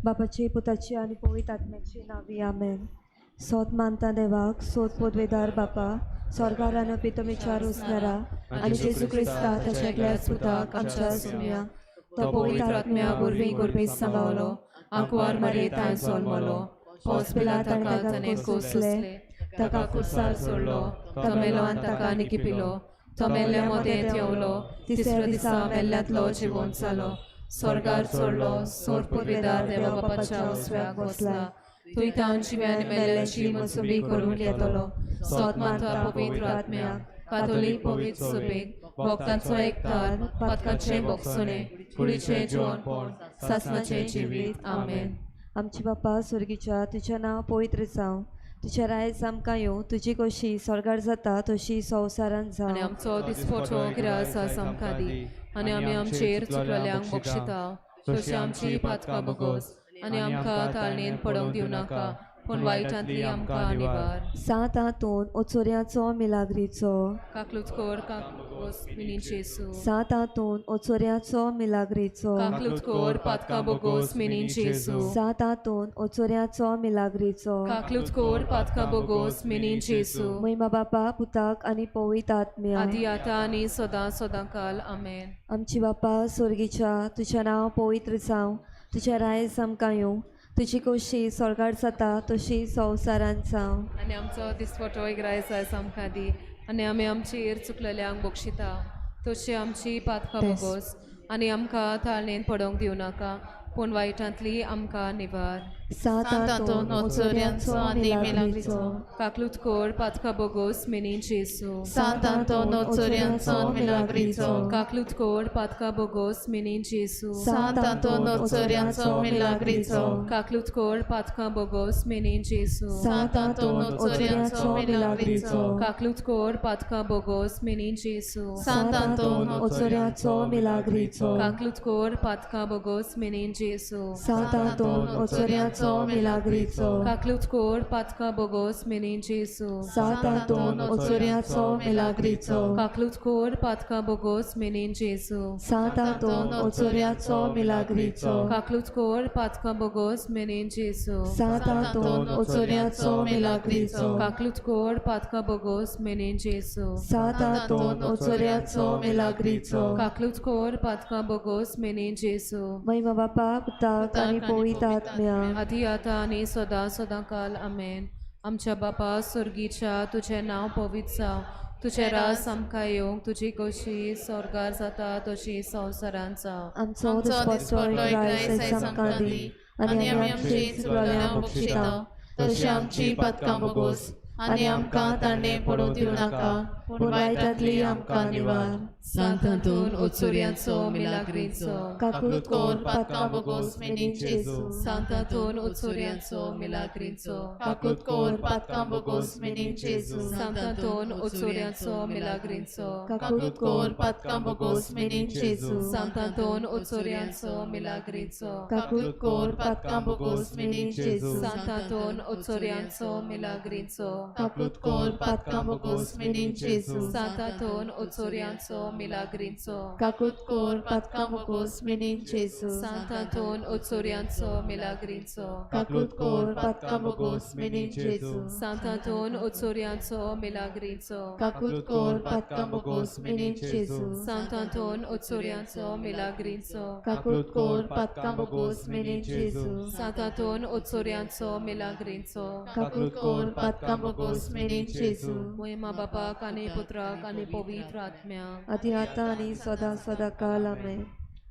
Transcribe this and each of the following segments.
बापाची पुताची आनी पवित्र आत्म्याची नावी आमेन. सोत मानता देवाक, सोत पदवेदार बापा, स्वर्गार आनी पितमीच्या रुसणारा आनी जेजू क्रिस्ता ताच्या एकल्याच पुताक आमच्या सुम्या, तो पवित्र आत्म्या वरवीं गोरबेस सांबावलो, आंकवार मारे तांय सोलमलो, पोस पिलातान ताका ताणें कोसले, ताका कुर्सार सोडलो, तो मेलो आनी ताका निकिपिलो, तो मेल्ल्या मदें येवलो, तिसऱ्या दिसा मेल्ल्यांतलो जिवोन जालो, स्वर्गार चडलो, सोर पदवेदार देवा बापाच्या उजव्याक बसला, थंय तावन जिव्या आनी मेल्ल्यांची मनसुबी करून येतलो. सोत मानता पवित्र आत्म्या, कातोलीक पवित्र सुबेक, भक्तांचो एकतार, पातकांचें बोगसणें, कुडीचें जिवनपण, सासणाचें जिवीत. आमेन. आमची बापा स्वर्गीच्या, तुजें नांव पवित्र जावं, तुजें रायज आमकां येवं, तुजी कशी स्वर्गार जाता तशी संवसारांत आनी जावं. आमचो दिसपटो गिरास आमकां दी, आनी आमी आमचेर चुकलेल्यांक बक्षिता तशी आमची पातकां बगोस, आनी आमकां ताळणेन पडोवंक दिवं नाका, पूण वायटांतली आमकां निवार. सांत आंतोन ओचोऱ्याचो मिलाग्रीचो. काकलूच कोर काकबोस मिनीन जेसू. सांत आंतोन ओचोऱ्याचो मिलाग्रीचो. काकलूच कोर पातकां बोगोस मिनीन जेसू. सांत आंतोन ओचोऱ्याचो मिलाग्रीचो. काकलूच कोर पातकां बोगोस मिनीन जेसू. महिमा बापा पुताक आनी पवित्र आत्म्या. आदी आतां आनी सदां सदां काल. आमेन. आमची बापा स्वर्गीच्या, तुजें नांव पवित्र जावं, तुजें रायज आमकां येवं, तुजी कशी स्वर्गार जाता तशी संवसारांत जावं. आनी आमचो दिसवटो ग्रायस आयज आमकां दी, आनी आमी आमचेर चुकलेल्यांक बक्षिता तशी आमची पातकां बोगोस, आनी आमकां ताळणेन पडोवंक दिवं नाका, पूण वायटांतली आमकां निवार. सांत आंतोन ओचोऱ्याचो मिलाग्रीचो. काकलूत कोर पातकां बोगोस मिनीन जेसू. सांत आंतोन ओचोऱ्यांचो मिलाग्रीचो. काकलूत कोर पातकां बोगोस मिनीन जेसू. सांत आंतोन ओचोऱ्यांचो मिलाग्रीचो. काकलूत कोर पातकां बोगोस मिनीन जेसू. सांत आंतोन ओचोऱ्यांचो मिलाग्रीचो. काकलूत कोर पातकां बोगोस मिनीन जेसू. सांत आंतोन ओचोऱ्याचो मिलाग्रीचो. काकलूत कोर पातकां बोगोस मिनीन जेसू. सांत आंतोन ओचोऱ्याचो मिलाग्रीचो. काकलूत कोर पातकां बोगोस मिनीन जेसू. सांत आंतोन ओचोऱ्याचो मिलाग्रीचो. काकलूत कोर पातकां बोगोस मिनीन जेसू. सांत आंतोन ओचोऱ्याचो मिलाग्रीचो. काकलूत कोर पातकां बोगोस मिनीन जेसू. सांत आंतोन ओचोऱ्याचो मिलाग्रीचो. काकलूत कोर पातकां बोगोस मिनीन जेसू. सांत आंतोन ओचोऱ्याचो मिलाग्रीचो. काकलूत कोर पातकां बोगोस मिनीन जेसू. महिमा बापा पुताक आनी पवित्र आत्म्या. आदी आतां आनी सदां सदां काल. आमेन. आमच्या बापा स्वर्गीच्या, तुजें नांव पवित्र जावं, तुजें राज आमकां येवंक, तुजी कशी स्वर्गार जाता तशी संवसारांत जावं. आमचो आमचो दिसपट्टो दिसपट्टो ग्रायस ग्रायस आमकां दी, आनी आमी आमची चुकलेल्यांक बक्षिता तशी आमची पातकां बोगोस, आनी आमकां ताणें पडोवंक दिवं नाका, पूण वायटांतली आमकां निवार. सांत आंतोन ओचोऱ्यांचो मिलाग्रीचो. काकूत कोर पातकां बोगोस मिनीन जेजू. सांत आंतोन ओचोऱ्यांचो मिलाग्रीचो. काकूत कोर पातकां बोगोस मिनीन जेजू. सांत आंतोन ओचोऱ्यांचो मिलाग्रीचो. काकूत कोर पातकां बोगोस मिनीन जेजू. सांत आंतोन ओचोऱ्यांचो मिलाग्रीचो. काकूत कोर पातकां बोगोस मिनीन जेजू. सांत आंतोन ओचोऱ्यांचो मिलाग्रीचो. काकूत कोर पातकां बोगोस मिनीन जेजू. सांत आंतोन ओचोऱ्यांचो मिलाग्रीचो. काकूत कोर पातकां बोगोस मिनीन जेजू. सांत आंतोन ओचोऱ्यांचो मिलाग्रीचो. काकूत कोर पातकां बोगोस मिनीन जेजू. सांत आंतोन ओचोऱ्यांचो मिलाग्रीचो. काकूत कोर पातकां बोगोस मिनीन जेजू. सांत आंतोन ओचोऱ्यांचो मिलाग्रीचो. काकूत कोर पातकां बोगोस मिनीन जेजू. सांत आंतोन ओचोऱ्यांचो मिलाग्रीचो. काकूत कोर पातकां बोगोस मिनीन जेजू. महिमा बापाक आनी पुत्राक आनी पवित्र आत्म्याक. आदी आतां आनी सदां सदां काल. आमेन.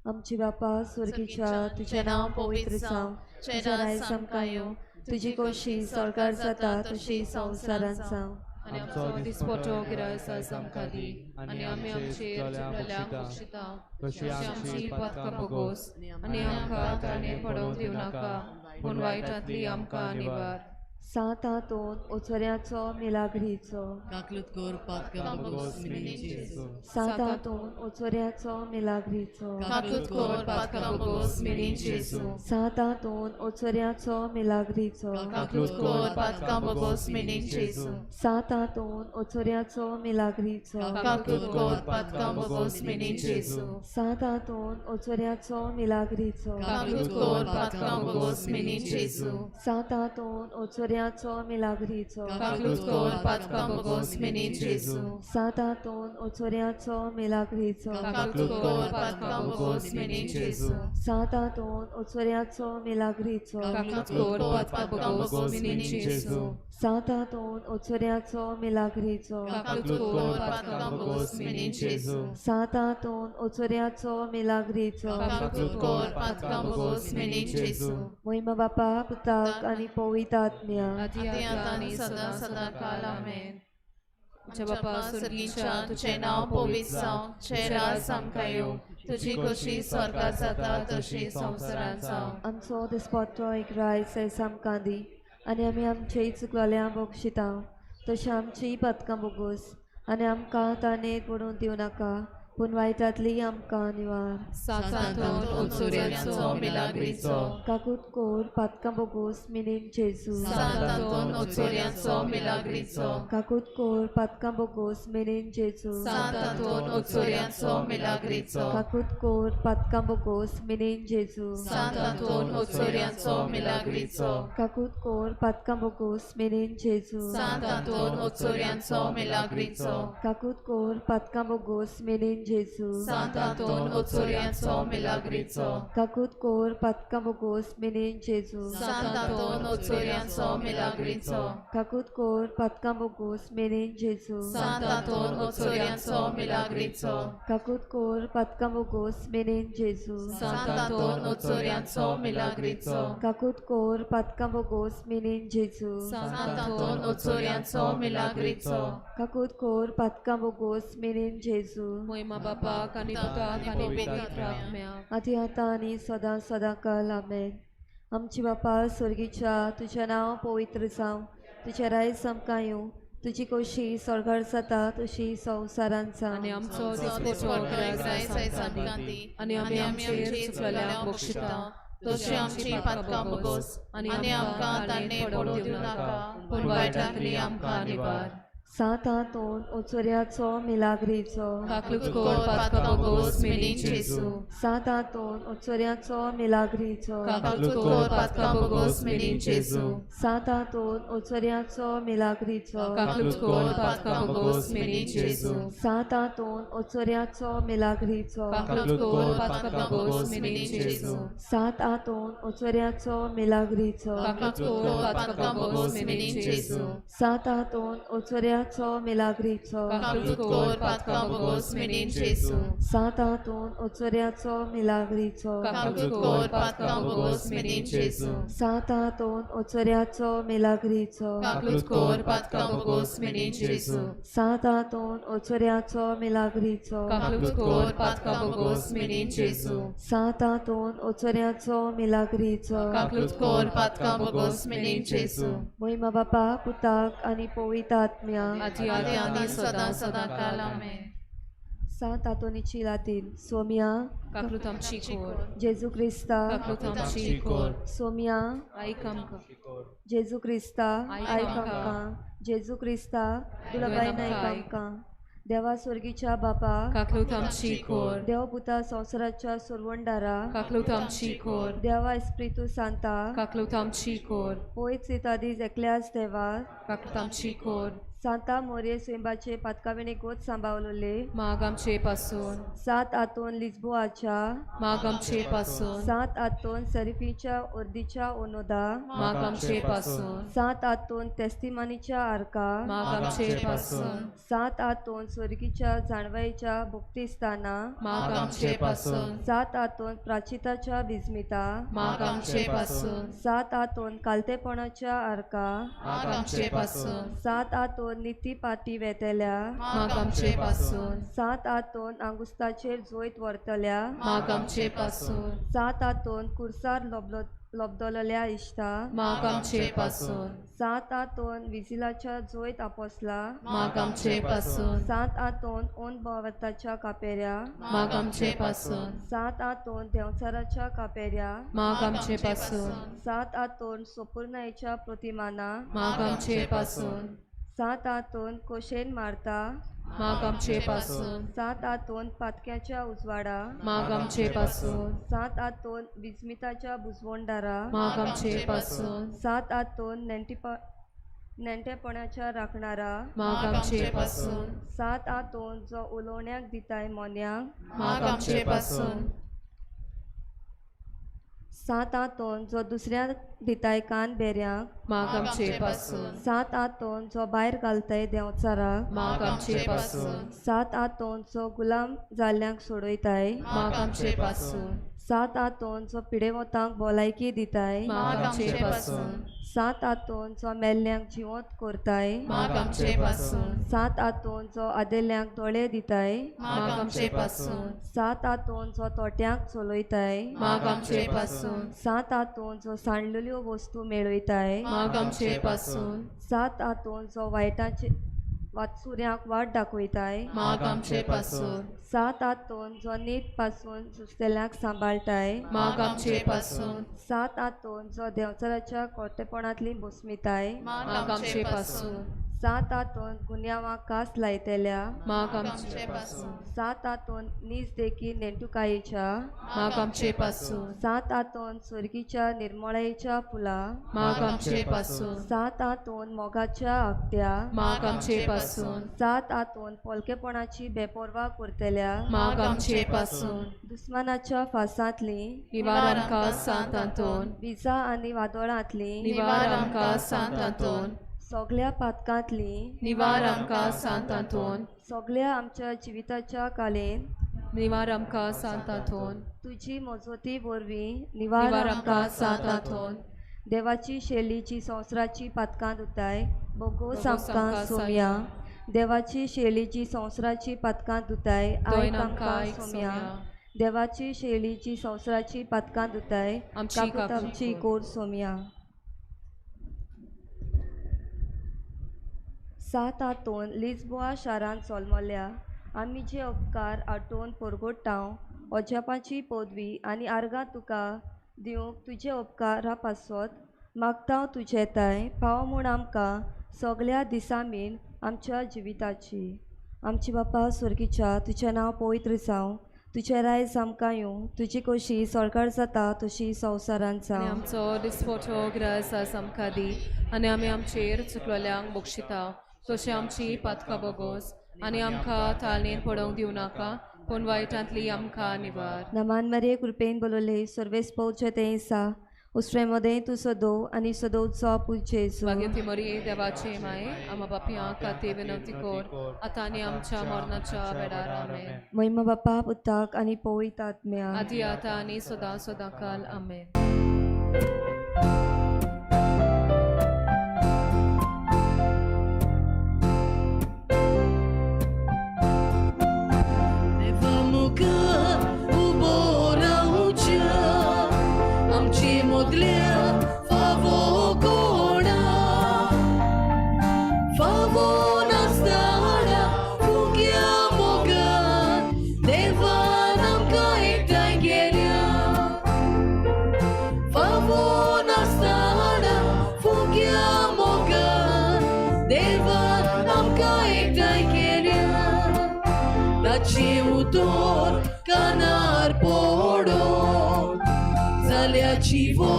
आमची बापा स्वर्गीच्या, तुजें नांव पवित्र जावं, तुजें रायज आमकां येवं, तुजी कशी स्वर्गार जाता तशी संवसारांत जावं. आनी आमचो दिसपटो गिरायस आमकां दी, आनी आमी आमचेर चुकलेल्यांक बक्षिता तशी आमची पातकां बोगोस, आनी आमकां ताणें पडोवंक दिवं नाका, पूण वायटांतली आमकां निवार. सांत आंतोन ओचोऱ्याचो मिलाग्रीचो. काकलूत कोर पातकां बोगोस मिनीन जेजू. सांत आंतोन ओचोऱ्याचो मिलाग्रीचो. काकूत कोर पातकां बोगोस मिनीन जेजू. सांत आंतोन ओचोऱ्याचो मिलाग्रीचो. काकूत कोर पातकां बोगोस मिनीन जेजू. सांत आंतोन ओचोऱ्याचो मिलाग्रीचो. काकूत कोर पातकां बोगोस मिनीन जेजू. सांत आंतोन ओचोऱ्याचो मिलाग्रीचो. काकूत कोर पातकां बोगोस मिनीन जेजू. सांत आंतोन ओचोऱ्याचो मिलाग्रीचो. काकूत कोर पातकां बोगोस मिनीन जेजू. सांत आंतोन ओचोऱ्याचो मिलाग्रीचो. काकूत कोर पातकां बोगोस मिनीन जेजू. सांत आंतोन ओचोऱ्याचो मिलाग्रीचो. काकूत कोर पातकां बोगोस मिनीन जेजू. सांत आंतोन ओचोऱ्याचो मिलाग्रीचो. काकूत कोर पातकां बोगोस मिनीन जेजू. सांत आंतोन ओचोऱ्याचो मिलाग्रीचो. काकूत कोर पातकां बोगोस मिनीन जेजू. मोहिमा बापा पुताक आनी पवित्र आत्म्या. आदी आदी आतां आतां आनी आनी सदां सदां सदां सदां काल काल आमेन. आमेन. आमच्या बापा सर्गीच्या तुजें नांव पवित्र जावं, तुजें राज आमकां येवं, तुजी खोशी स्वर्गात जाता तशी संवसारांत जावं. आमचो दिसपट्टो एक रायस आयज आमकां दी आनी आमी आमचे चुकलेल्या बक्षिता तशें आमचीय पातकां बोगोस आनी आमकां ताणें पडून दिवं नाका पूण वायटांतली आमकां निवार. सांत आंतोन ओचोऱ्याचो मिलाग्रीचो. काकूत कोर पातकां बोगोस मिनीन जेजू. सांत आंतोन ओचोऱ्याचो मिलाग्रीचो. काकूत कोर पातकां बोगोस मिनीन जेजू. सांत आंतोन ओचोऱ्याचो मिलाग्रीचो. काकूत कोर पातकां बोगोस मिनीन जेजू. सांत आंतोन ओचोऱ्याचो मिलाग्रीचो. काकूत कोर पातकां बोगोस मिनीन जेजू. सांत आंतोन ओचोऱ्याचो मिलाग्रीचो. काकूत कोर पातकां बोगोस मिनीन जेजू. सांत आंतोन ओचोऱ्याचो मिलाग्रीचो. काकूत कोर पातकां बोगोस मिनीन जेजू. सांत आंतोन ओचोऱ्याचो मिलाग्रीचो. काकूत कोर पातकां बोगोस मिनीन जेजू. सांत आंतोन ओचोऱ्याचो मिलाग्रीचो. काकूत कोर पातकां बोगोस मिनीन जेजू. सांत आंतोन ओचोऱ्याचो मिलाग्रीचो. काकूत कोर पातकां बोगोस मिनीन जेजू. सांत आंतोन ओचोऱ्याचो मिलाग्रीचो. काकूत कोर पातकां बोगोस मिनीन जेजू. मोहिमा बापाक आनी पुताक आनी पवित्र आत्म्याक. आदी आतां आनी सदां सदां काल आमेन. आमची बापा स्वर्गीच्या तुजें नांव पवित्र जावं, तुजें रायज आमकां येवं, तुजी खोशी स्वर्गार जाता तशी संवसारांत आनी जावं. आमचो दिसपट्टो दिसपट्टो ग्रास ग्रास आयज आमकां आमकां दी दी आनी आमी आमचेर चुकलेल्यांक बक्षिता तशी आमची पातकां बोगोस आनी आमकां ताणें पडूं दिवं नाका, पूण वायटांतली आमकां निवार. सांत आंतोन ओचोऱ्याचो मिलाग्रीचो. काकूत कोर पातकां बोगोस मिनीन जेजू. सांत आंतोन ओचोऱ्याचो मिलाग्रीचो. काकूत कोर पातकां बोगोस मिनीन जेजू. सांत आंतोन ओचोऱ्याचो मिलाग्रीचो. काकूत कोर पातकां बोगोस मिनीन जेजू. सांत आंतोन ओचोऱ्याचो मिलाग्रीचो. काकूत कोर पातकां बोगोस मिनीन जेजू. सांत आंतोन ओचोऱ्याचो मिलाग्रीचो. काकूत कोर पातकां बोगोस मिनीन जेजू. सांत आंतोन ओचोऱ्याचो मिलाग्रीचो. काकूत कोर पातकां बोगोस मिनीन जेजू. सांत आंतोन ओचोऱ्याचो मिलाग्रीचो. काकूत कोर पातकां बोगोस मिनीन जेजू. सांत आंतोन ओचोऱ्याचो मिलाग्रीचो. काकूत कोर पातकां बोगोस मिनीन जेजू. सांत आंतोन ओचोऱ्याचो मिलाग्रीचो. काकूत कोर पातकां बोगोस मिनीन जेजू. सांत आंतोन ओचोऱ्याचो मिलाग्रीचो. काकूत कोर पातकां बोगोस मिनीन जेजू. मोहिमा बापा पुताक आनी पवित्र आत्म्या. आदी आदी आतां आनी आनी सदां सदां काल आमेन. सांत आंतोनीची लातीन सोम्या काकूत आमची कोर. जेजू क्रिस्ता. काकूत आमची कोर. सोम्या आयक आमकां. जेजू क्रिस्ता आयक आयक आमकां. आमकां. जेजू क्रिस्ता दुलबायन आयक आमकां. आमकां. देवा स्वर्गीच्या बापा. काकूत आमची कोर. देव पुता संवसाराच्या सोरवणदारा. काकूत आमची कोर. देवा इस्प्रितू सांता. काकूत आमची कोर. पयत सितादीज एकल्याच देवा. काकूत आमची कोर. सांता मोरये स्वयंबाचे पातकाविणे गोत सांबावलोले. माग आमचे पासून. सात आतोन लिस्बोआच्या. माग आमचे पासून. सात आतोन सरिफीच्या ओर्दीच्या ओनोदा. माग आमचे पासून. सात आतोन तेस्तिमानीच्या आर्का. माग आमचे पासून. सात आतोन स्वर्गीच्या जाणवाईच्या भुक्तिस्थाना. माग आमचे पासून. सात आतोन प्राचिताच्या विस्मिता. माग आमचे पासून. सात आतोन कालतेपणाच्या आर्का. माग आमचे पासून. सात आतोन निती पाटी वेतल्या. माग आमचे पासून. सात आतोन आंगुस्ताचेर जोयत व्हरतल्या. माग आमचे पासून. सात आतोन कुर्सार लोबलो लब्दलोल्या इश्टा माग आमचे पासून सांत आंतोन विजिलाच्या जोयत आपोसला माग आमचे पासून सांत आंतोन ओन भवताच्या कापेऱ्या माग आमचे पासून सांत आंतोन देंवचाराच्या कापेऱ्या माग आमचे पासून सांत आंतोन सोपुर्नायच्या प्रतिमाना माग आमचे पासून सांत आंतोन कोशेन मारता माग आमचे पासून सांत आंतोन पातक्याच्या उजवाडा माग आमचे पासून सांत आंतोन विस्मिताच्या बुजवणदारा माग आमचे पासून सांत आंतोन नेणटेपणाच्या राखणारा माग आमचे पासून सांत आंतोन जो उलोवण्याक दिताय मोन्यांक माग आमचे पासून सांत आंतोन जो दुसऱ्यांक दिताय कान बेऱ्यांक माग आमचे पासून सांत आंतोन जो भायर घालताय देंवचाराक माग आमचे पासून सांत आंतोन जो गुलाम जाल्ल्यांक सोडयताय माग आमचे पासून सांत आंतोन जो पिडेवतांक भलायकी दिताय माग आमचे पासून सांत आंतोन जो मेल्ल्यांक जिवंत करताय माग आमचे पासून सांत आंतोन जो आदेल्यांक दोळे दिताय माग आमचे पासून सांत आंतोन जो तोट्यांक चलयताय माग आमचे पासून सांत आंतोन जो सांडलेल्यो वस्तू मेळयताय माग आमचे पासून सांत आंतोन जो वायटाचे वाटसुऱ्यांक वाट दाखयताय माग आमचे पासून सांत आंतोन जो नीत पासून सुस्तेल्यांक सांबाळटाय माग आमचे पासून सांत आंतोन जो देंवचाराच्या कोटेपणांतली बोसमिताय माग आमचे पासून सांत आंतोन गुन्यांवाक कास लायतल्या माग आमचे पासून सांत आंतोन नीज देखी नेणटुकायेच्या माग आमचे पासून सांत आंतोन सोर्गीच्या निर्मळायेच्या फुलां माग आमचे पासून सांत आंतोन मोगाच्या आगट्या माग आमचे पासून सांत आंतोन पोलकेपणाची बेपर्वा करतल्या माग आमचे पासून दुस्मानाच्या फासांतली निवार आमकां सांत आंतोन विजा आनी वादळांतली निवार आमकां सांत आंतोन सगल्या पातकांतली निवार आमकां सांत आंतोन सगल्या आमच्या जिविताच्या कालेन निवार आमकां सांत आंतोन तुजी मजोती वरवीं निवार निवार आमकां आमकां सांत सांत आंतोन आंतोन देवाची शैलीची संवसाराची पातकां धुताय बोगोस बोगोस आमकां आमकां सोमया देवाची शैलीची संवसाराची पातकां धुताय दोन आयक आमकां आमकां एक सोमया सोमया देवाची शैलीची संवसाराची पातकां धुताय आमची काकूत काकूत आमची कर. कोर सोमया सात आंतोन लिस्बोआ शारांत जल्मल्या आमी जे उपकार आटोवन परगोटाव अजापाची पदवी आनी आर्गां तुका दिवंक तुजे उपकारा पासत मागता तुजे ताय पाव म्हूण आमकां सगल्या दिसांनी आमच्या जिविताची आमची बापा स्वर्गीच्या तुजें नांव पवित्र जावं तुजें रायज आमकां येवं तुजी कशी सरकार जाता तशी संवसारांत आनी जावं आमचो दिसवटो ग्रास आज आमकां दी आनी आमी आमचेर चुकलोल्यांक बक्षिता तशें आमची पातकां बोगोस आनी आमकां ताळणेन पडोवंक दिवं नाका पूण वायटांतली आमकां निवार. नमान मरिये कृपेन बोलवले सर्वेस पोवचे तें सा उसरे मदें तूं सदो आनी सदोवचो पूत जेजू. भाग्यवती मरिये देवाचे माये आमा बापया खातीर विनवती कर आतां आनी आमच्या मरणाच्या वेळार. आमेन. महिमा बापा पुताक आनी पवित्र आत्म्या. आदी आतां आनी सदां सदां काल. आमेन. देवा मुखार उबो रावच्या आमचे मदल्या फावो कोणा फावो नासतना फुग्या मोगान देवान आमकां एकठांय केल्या फावो नासतना फुग्या मोगान देवान आमकां एकठांय केल्या ताची उतोर कानार पडो जाल्याची वो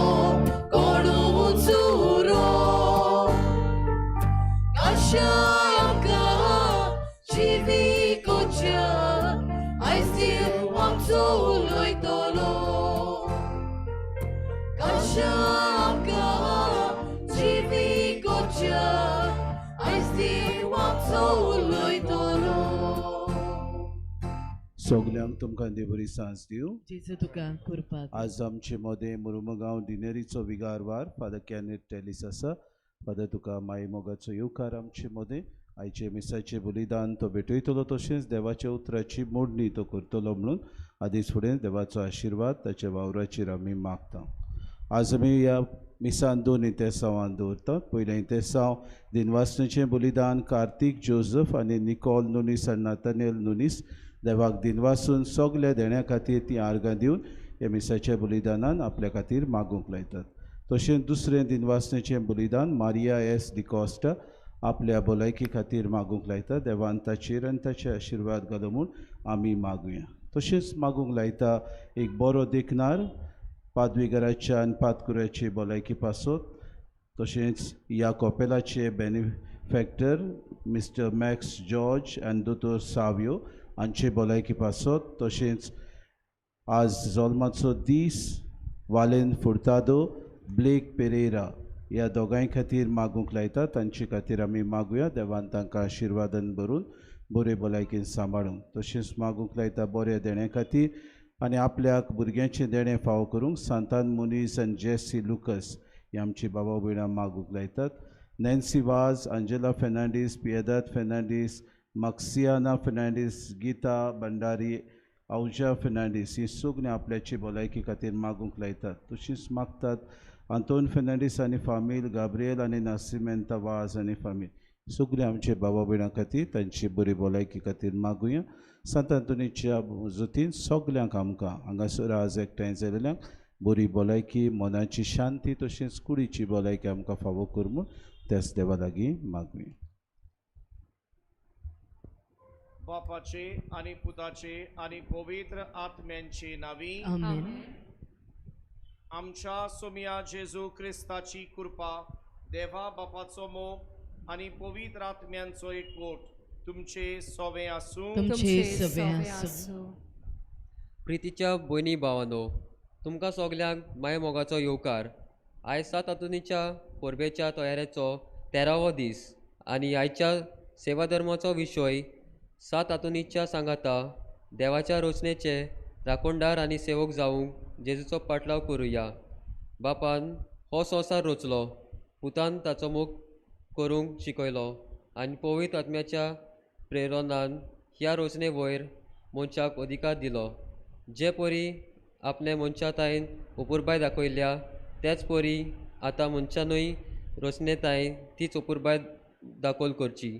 कोणू चुरो आशा आमकां जिविकोच्या आयज देव आमचो उलयतलो आशा आमकां जिविकोच्या आयज देव आमचो उलयतलो. सगल्यांक तुमकां देव बरी सांज दिवं. जेजू तुका कृपा. आज आमचे मदें मुर्मगांव डिनेरीचो विगारवार फादर कॅनेट टेलीस आसा. फादर तुका माई मोगाचो येवकार आमचे मदें. आयचे मिसाचें बलिदान तो भेटयतलो तशेंच देवाच्या उतराची मोडणी तो करतलो म्हणून आदींच फुडें देवाचो आशिर्वाद ताच्या वावराचेर आमी मागता. आज आमी ह्या मिसान दोन इंतेसांवान दवरतात. पयलें इंतेसांव दिनवासनेचें बलिदान कार्तीक जोजफ आनी निकोल नुनीस आनी नाथानेल नुनीस देवाक दिनवासून सगल्या देण्या खातीर तीं आर्गां दिवन ह्या मिसाच्या बलिदानान आपल्या खातीर मागूंक लायतात. तशेंच दुसरें दिनवासनेचें बलिदान मारिया एस डिकॉस्टा आपल्या भलायकी खातीर मागूंक लायता. देवान ताचेर आनी ताचे आशिर्वाद घालो म्हूण आमी मागुया. तशेंच मागूंक लायता एक बरो देखणार पादविगाराच्या आनी पादकुऱ्याची भलायकी पासत. तशेंच ह्या कॉपेलाचे बेनिफेक्टर मिस्टर मॅक्स जॉर्ज आनी दोतोर सावियो हांचे भलायकी पासत. तशेंच आज जल्माचो दीस वालेन फुर्तादो ब्लेक पेरेरा ह्या दोगांय खातीर मागूंक लायता. तांचे खातीर आमी मागुया देवान तांकां आशिर्वादन भरून बरे भलायकेन सांबाळूंक. तशेंच मागूंक लायता बऱ्या देण्या खातीर आनी आपल्याक भुरग्यांचें देणें फावो करूंक सांतान मुनीस आनी जेसी लुकस ही आमची बाबा भयणां मागूंक लायतात. नॅन्सी वाज, अंजेला फेर्नांडीस, पियेदाद फेर्नांडीस, मक्सियाना फेर्नांडीस, गीता भंडारी, आवजा फेर्नांडीस ही सगळीं आपल्याची भलायकी खातीर मागूंक लायतात. तशींच मागतात आंतोन फेर्नांडीस आनी फामील, गाब्रियल आनी नासिमेंता वाज आनी फामील सगळीं आमचे बाबा भयणां खातीर तांची बरी भलायकी खातीर मागुया. सांत आंतोनीच्या मजतीन सगल्यांक आमकां हांगासर आज एकठांय जाल्ल्यांक बरी भलायकी, मनाची शांती तशेंच कुडीची भलायकी आमकां फावो कर म्हूण त्याच देवा लागीं मागुया. बापाचे आनी पुताचे आनी पवित्र आत्म्यांचे नावी आमेन. आमच्या सोमिया जेजू क्रिस्ताची कृपा, देवा बापाचो मोग आनी पवित्र आत्म्यांचो एकवट तुमचे सोवे आसूं. तुमचे सवे आसूं. प्रितीच्या भयणी भावांनो, तुमकां सगल्यांक माय मोगाचो येवकार. आयज सात आंतोनीच्या परबेच्या तयारेचो 13वो दीस आनी आयच्या सेवाधर्माचो विशय सात आंतोनीच्या सांगाता देवाच्या रोचनेचे राखणदार आनी सेवक जावंक जेजूचो पाटलाव करुया. बापान हो संवसार रचलो, पुतान ताचो मोग करूंक शिकयलो आनी पवित्र आत्म्याच्या प्रेरणान ह्या रोचने वयर मनशाक अधिकार दिलो. जे परी आपणे मनशा ताईन अपुरबाय दाखयल्या तेच परी आतां मनशानूय रोचने ताईन तीच अपुरबाय दाखोल करची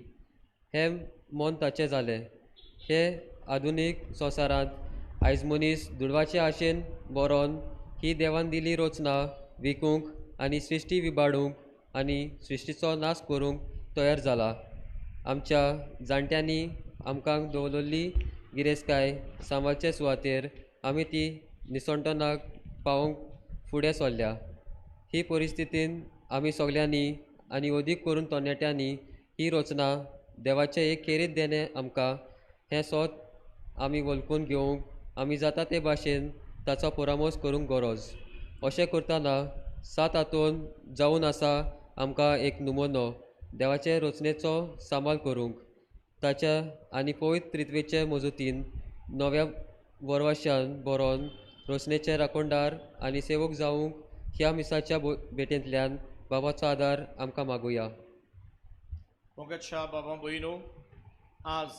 हें मन ताचें जालें. हे आधुनीक संवसारांत आयज मनीस दुडवाचे आशेन बरोवन ही देवान दिली रचना विकूंक आनी सृश्टी विबाडूंक आनी सृश्टीचो नाश करूंक तयार जाला. आमच्या जाणट्यांनी आमकां दवरलेली गिरेस्तकाय सांबाळचे सुवातेर आमी ती निसणटनाक पावोवंक फुडें सरल्या. ही परिस्थितीन आमी सगल्यांनी आनी अदीक करून तरणाट्यांनी ही रचना देवाचें एक खेरीत देणें आमकां हें सोद आमी वळखून घेवंक आमी जाता ते भाशेन ताचो परामर्श करूंक गरज. अशें करतना सात आंतोन जावन आसा आमकां एक नमुनो देवाचे रचनेचो सांबाळ करूंक ताच्या आनी पवित्र त्रित्वेचे मजतीन नव्या वरवाशान बरोवन रचनेचे राखणदार आनी सेवक जावंक ह्या मिसाच्या भेटेंतल्यान बाबाचो आदार आमकां मागुया. मोगाच्या बाबा भयणो, आज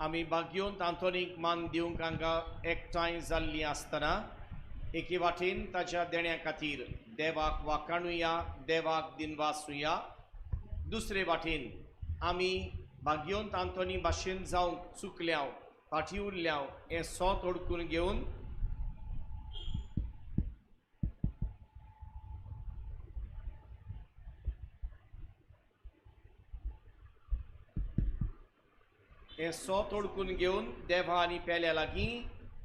आमी भाग्योंत आंतोनीक मान दिवंक हांगा एकठांय जाल्लीं आसतना एके वाटेन ताच्या देण्या खातीर देवाक वाखाणुया, देवाक दिनवासुया. दुसरे वाटेन आमी भाग्योंत आंतोनी भाशेन जावंक चुकल्याव, फाटीं उरल्याव हें सोत ओडकून घेवन हें सोत ओडकून घेवन देवा आनी पेल्या लागीं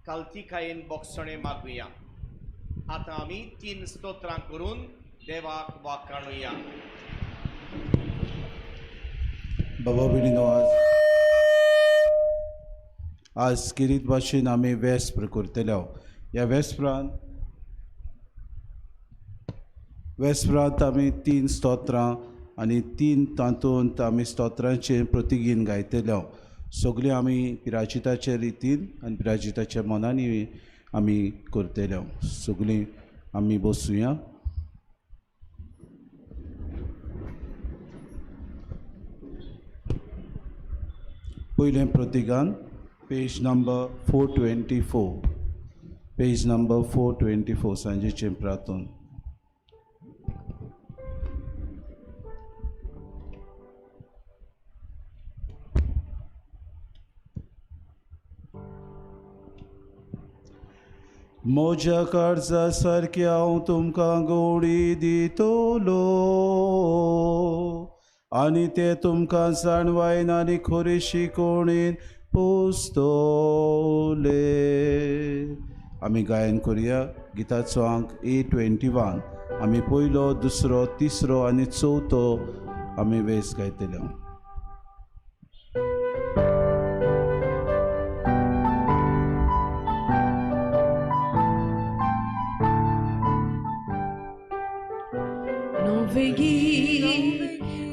कालतिकायेन बोगसणें मागुया. आतां आमी 3 स्तोत्रां करून देवाक वाखाणुया. बाबा भयणीनो, आज किरीत भाशेन आमी वेस्प्र करतले. ह्या वेस्प्रांत आमी 3 स्तोत्रां आनी 3 तातूंत आमी स्तोत्रांचें प्रतिगीन गायतले. सगळीं आमी पिराजिताचे रितीन आनी पिराजिताच्या मनांनी आमी करतले. सगळीं आमी बसुया. पयलें प्रतिगान पेज नंबर 424. पेज नंबर 424 सांजेचें प्रार्थन. म्हज्या काळजा सारकें हांव तुमकां गोडी दितलो आनी ते तुमकां जाणवायन आनी खरी शिकोवणेन पोसतले. आमी गायन करुया गिताचो आंक 821. आमी पयलो, दुसरो, तिसरो आनी चवथो आमी वेस गायतले.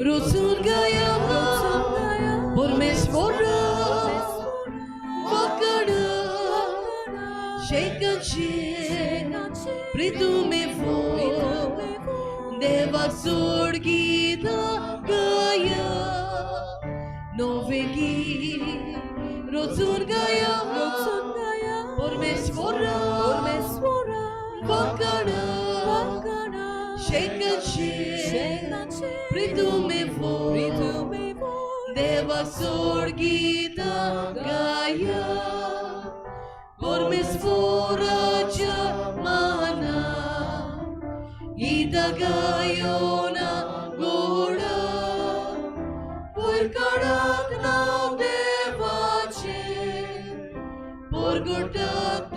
Rosun gaya परमेश्वरा वकडा शेकाचे प्रितुमे फो देवाक सोड गीतां गाया. नवें गीत रोचून गाया परमेश्वरा वकडा शेकाचे प्रितुमे फो देवाक सोड गीतां गाया. परमेश्वराच्या माना गीतां गायोना गोडा वयर काडात नांव देवाचें परगटात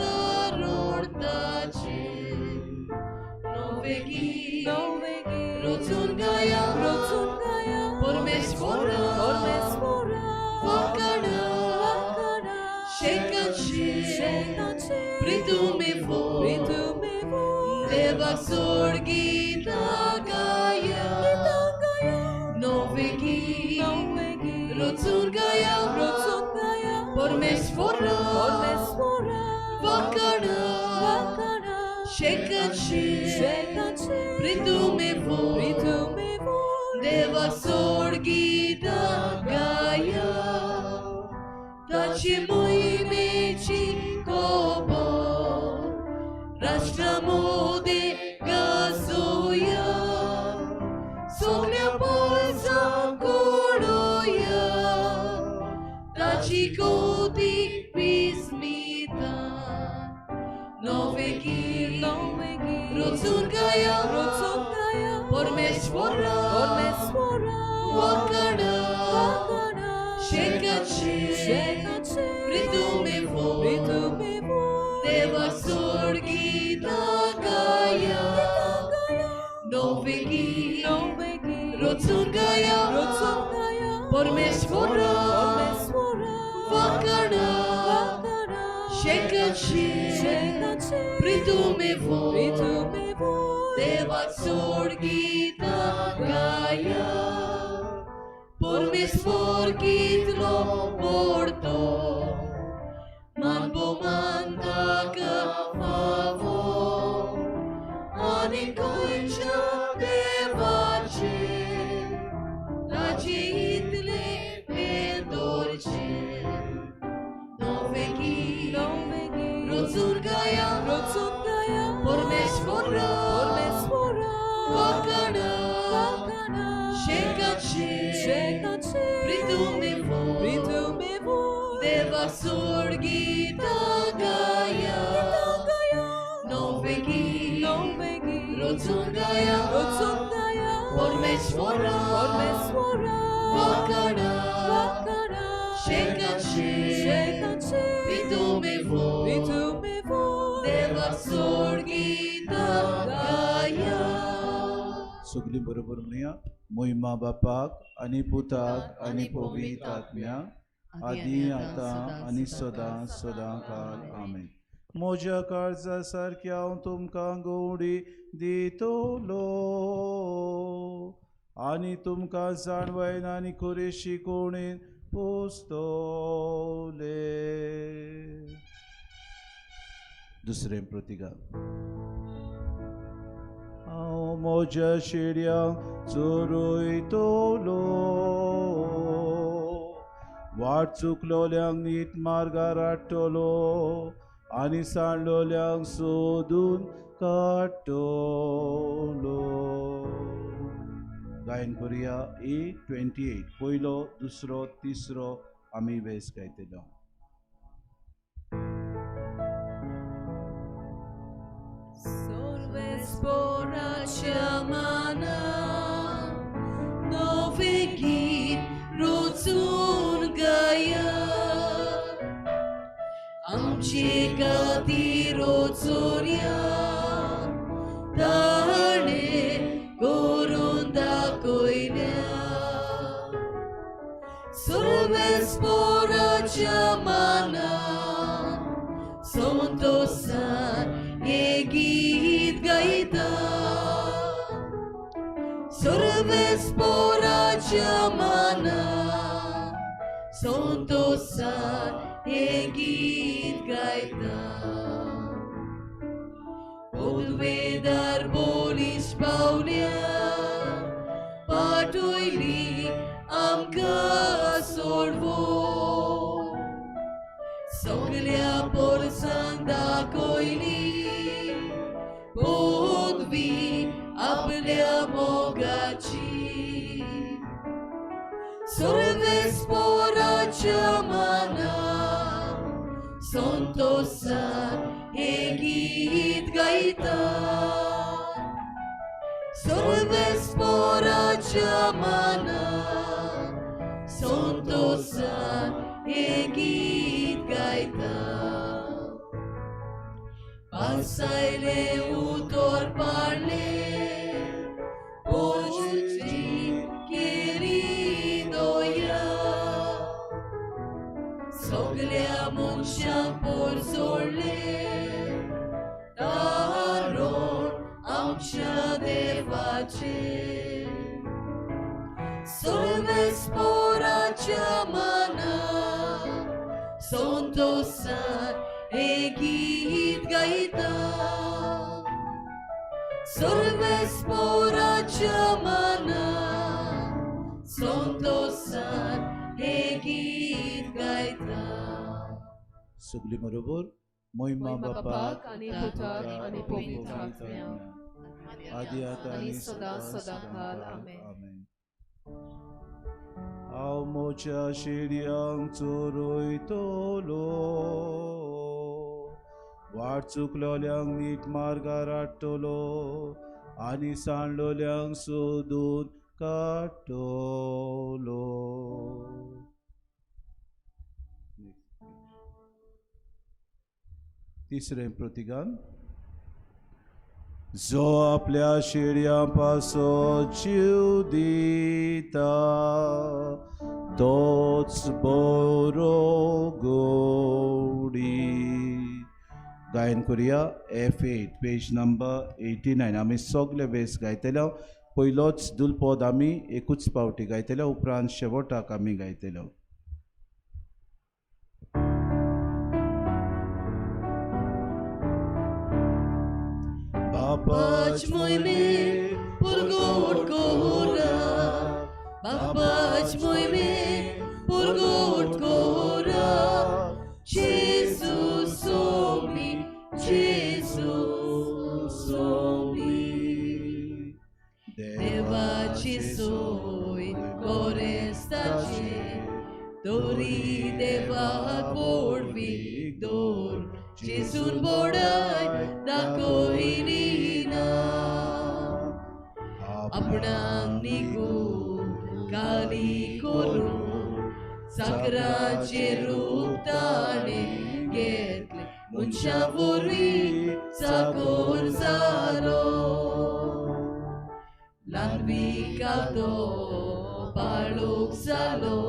रोडताचें. नवें गीत रोचून गाया परमेश्वरा वकडा शेकाचे प्रितुमे फो देवाक सोड गीतां गाया. नवें गीत रोचून गाया परमेश्वरा वकडा शेकाचे प्रितुमे फो देवाक सोड गीतां गाया. ताची मोहिमेची खबर राष्ट्रा मोदें गाजोवया सगल्या पोरसांक कळोवया ताची कोती विस्मिता. नवें गीत रोचून गाया परमेश्वरा वकडा शेकाचे प्रितुमे फो देवाक सोड गीतां गाया. नवें गीत रोचून गाया परमेश्वरा वकडा शेकाचे प्रितुमे फो देवाक सोड गीतां गाया. परमेश्वर कितलो व्हडलो मान भोवमान ताका फावो आनी खंयच्या देवाचें ताचे इतलें भेदोरचें. नवें गीत रोचून गाया परमेश्वरा वकडा शेकाचे प्रितुमे फो देवाक सोड गीतां गाया. नवें गीत रोचून गाया परमेश्वरा वकडा शेकाचे प्रितुमे फो देवाक सोड गीतां गाया. सगळीं बरोबर म्हणया. मोहिमा बापाक आनी पुताक आनी पवित्र आत्म्याक आदी आतां आनी सदां सदां काल. आमेन. म्हज्या काळजा सारकें हांव तुमकां गोडी दितलो आनी तुमकां जाणवायन आनी खरी शिकोवणेन पोसतले. दुसरें प्रतिकार. हांव म्हज्या शेड्यांक चोरयतलो वाट चुकलोल्यांक नीट मार्गार हाडटलो. आनी सांडलोल्यांक सोदून काडटलो. गायन करुया A28, पयलो, दुसरो, तिसरो आमी वेस गायतलो. आमचे खातीर चोरया ताणें करून दाखयल्या. सर्वेस्पोराच्या मनान संतोषान हें गीत गायता. सर्वेस्पोराच्या मनान संतोषान हें गीत गायता. पदवेदार बोलीस पावल्या पाटयली आमकां सोडवो. सगल्या पोरसांक दाखयली पदवी आपल्या मोगाची. सर्वेस्पोराच्या मनान संतोषान हें गीत गायता. सर्वेस्पोराच्या मनान संतोषान हें गीत गायता. पासायलें उतर पाडलें पोची केली दया. सगल्या मनशांक पोरसोडलें तारण आमच्या देवाचें. सर्वेस्पोराच्या मनान संतोषान हें गीत गायता. सर्वेस्पोराच्या मनान संतोषान हें गीत गायता. सगळी बरोबर मोहिमा बापाक आनी पुताक आनी पवित्र आत्म्याक, आदी आतां आनी सदां सदां काल. आमेन. आमेन. हांव म्हज्या शेडयांक चोरयतलो, वाट चुकलोल्यांक नीट मार्गार हाडटलो आनी सांडलोल्यांक सोदून काडटलो. तिसरें प्रतिगान. जो आपल्या शेडयां पासत जीव दिता तोच बरो गोडी. गायन करुया F8, page number 89. आमी सगळे वेस गायतले. पयलोच दुलपद आमी एकूच पावटी गायतले, उपरांत शेवटाक आमी गायतले. Babac moime purgut kora, Babac moime purgut kora, Jesus omni, Jesus omni. Devaci soi corestace, Dori deva corvi dor, Jesun bodai दाखयली ना. आपणाक निगून काली करून साकराचें रूप ताणें घेतलें, मनशां वरवीं चाकोर जालो. ल्हानविकातो पाळोक जालो,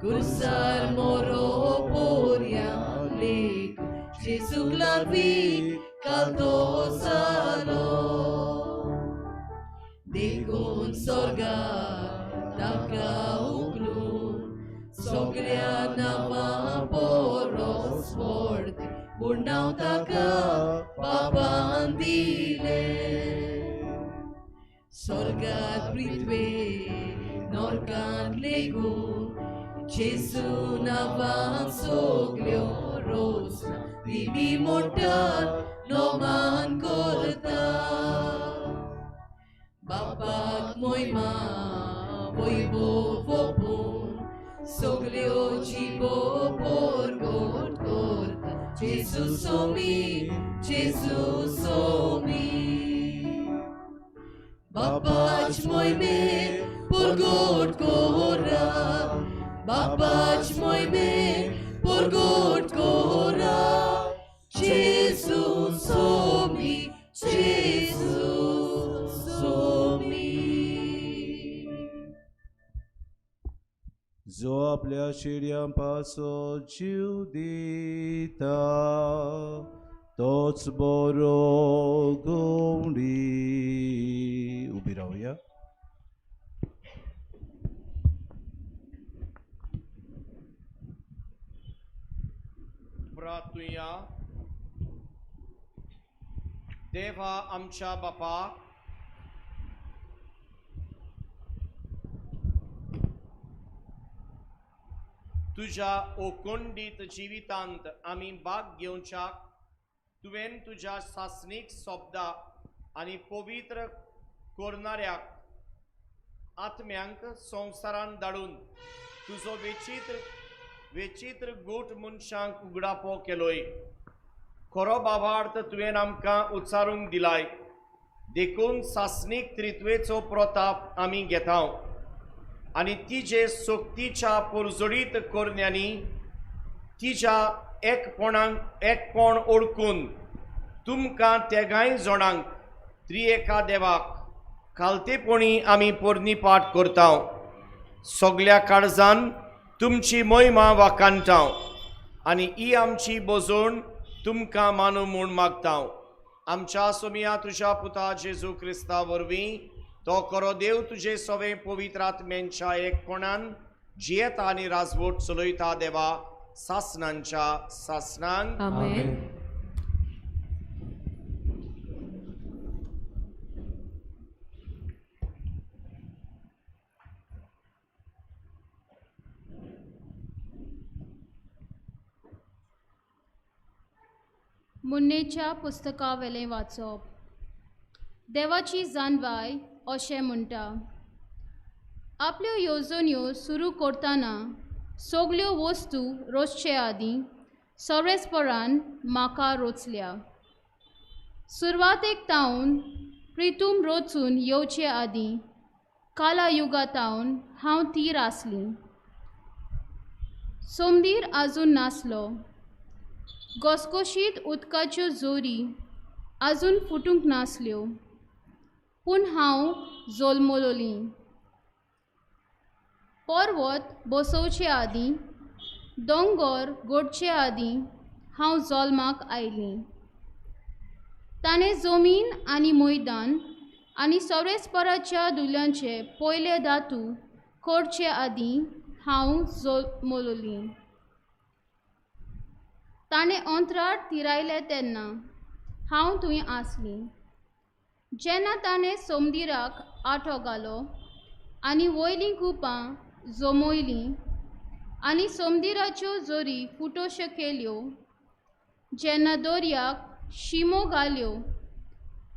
कुर्सार मोरो पोरयां लेक, जेजूक ल्हानवीक कालतो जालो. देखून स्वर्गार ताका उखलून सगळ्या नांवां पोरोस व्हडलें पूण नांव ताका बापान दिलें. स्वर्गार पृथ्वेर नरकांत लेगून जेजू नांवान सगल्यो रोजना the immortal नोमान करता. बापाक मोयमा वैभव ओपून सगल्यो जिबो परगट करता. जेजू सोमी, जेजू सोमी. बापाच मोयमे परगट करा, बापाच मोयमे परगट करा. जेजू सोमी, जेजू सोमी. जो आपल्या चेड्यां पासत जीव दिता तोच बरो गवंडी. उबी रावया. प्रार्थुया. देवा आमच्या बापा, तुज्या ओकोंडीत जिवितांत आमी भाग घेवच्याक तुवें तुज्या सासणीक सोबदा आनी पवित्र करणाऱ्याक आत्म्यांक संवसारान धाडून तुजो वेचित्र वेचित्र गूट मनशांक उगडापो केलोय. खरो बाबार्थ तुवें आमकां उच्चारूंक दिलाय, देखून सासणीक त्रित्वेचो प्रताप आमी घेता आनी तिजे सक्तीच्या परजळीत करण्यांनी तिच्या एकपणाक एकपण ओळखून तुमकां तेगांय जाणांक त्रिएका देवाक खालतेपणी आमी पोरणी पाठ करता. सगल्या काळजान तुमची मोहिमा वाखाणटा आनी ही आमची बजवण तुमकां मानू म्हूण मागता. आमच्या सोमिया तुज्या पुता जेजू क्रिस्ता वरवीं तो खरो देव तुजे सवे पवित्र आत्म्यांच्या एकपणान जियेता आनी राजवट चलयता देवा सासनांच्या सासनांक. आमेन. मुन्नेच्या पुस्तकावेलें वाचप. देवाची जानवाय अशें म्हणटा, आपल्यो येवजण्यो सुरू करतना सगल्यो वस्तू रोचचे आदीं सर्वेस्परान म्हाका रोचल्या. सुरवातेक तावन प्रितूम रोचून येवचे आदीं काला युगा तावन हांव तीर आसली. सोमदीर आजून नासलो, घसघशीत उदकाच्यो जोरी आजून फुटूंक नासल्यो, पूण हांव जल्मलोलीं. पर्वत बसोवचे आदीं, दोंगर गोडचे आदीं हांव जल्माक आयलीं. ताणें जमीन आनी मैदान आनी सर्वेस्पराच्या दुल्यांचे पयले धातू करचे आदीं हांव जल्मलोलीं. ताणें अंतराळ तिरायलें तेन्ना हांव थंय आसलीं. जेन्ना ताणें सोमदिराक आठो घालो आनी वयलीं कुपां जमयलीं आनी सोमदिराच्यो जोरी फुटोश्यो केल्यो, जेन्ना दर्याक शिमो घाल्यो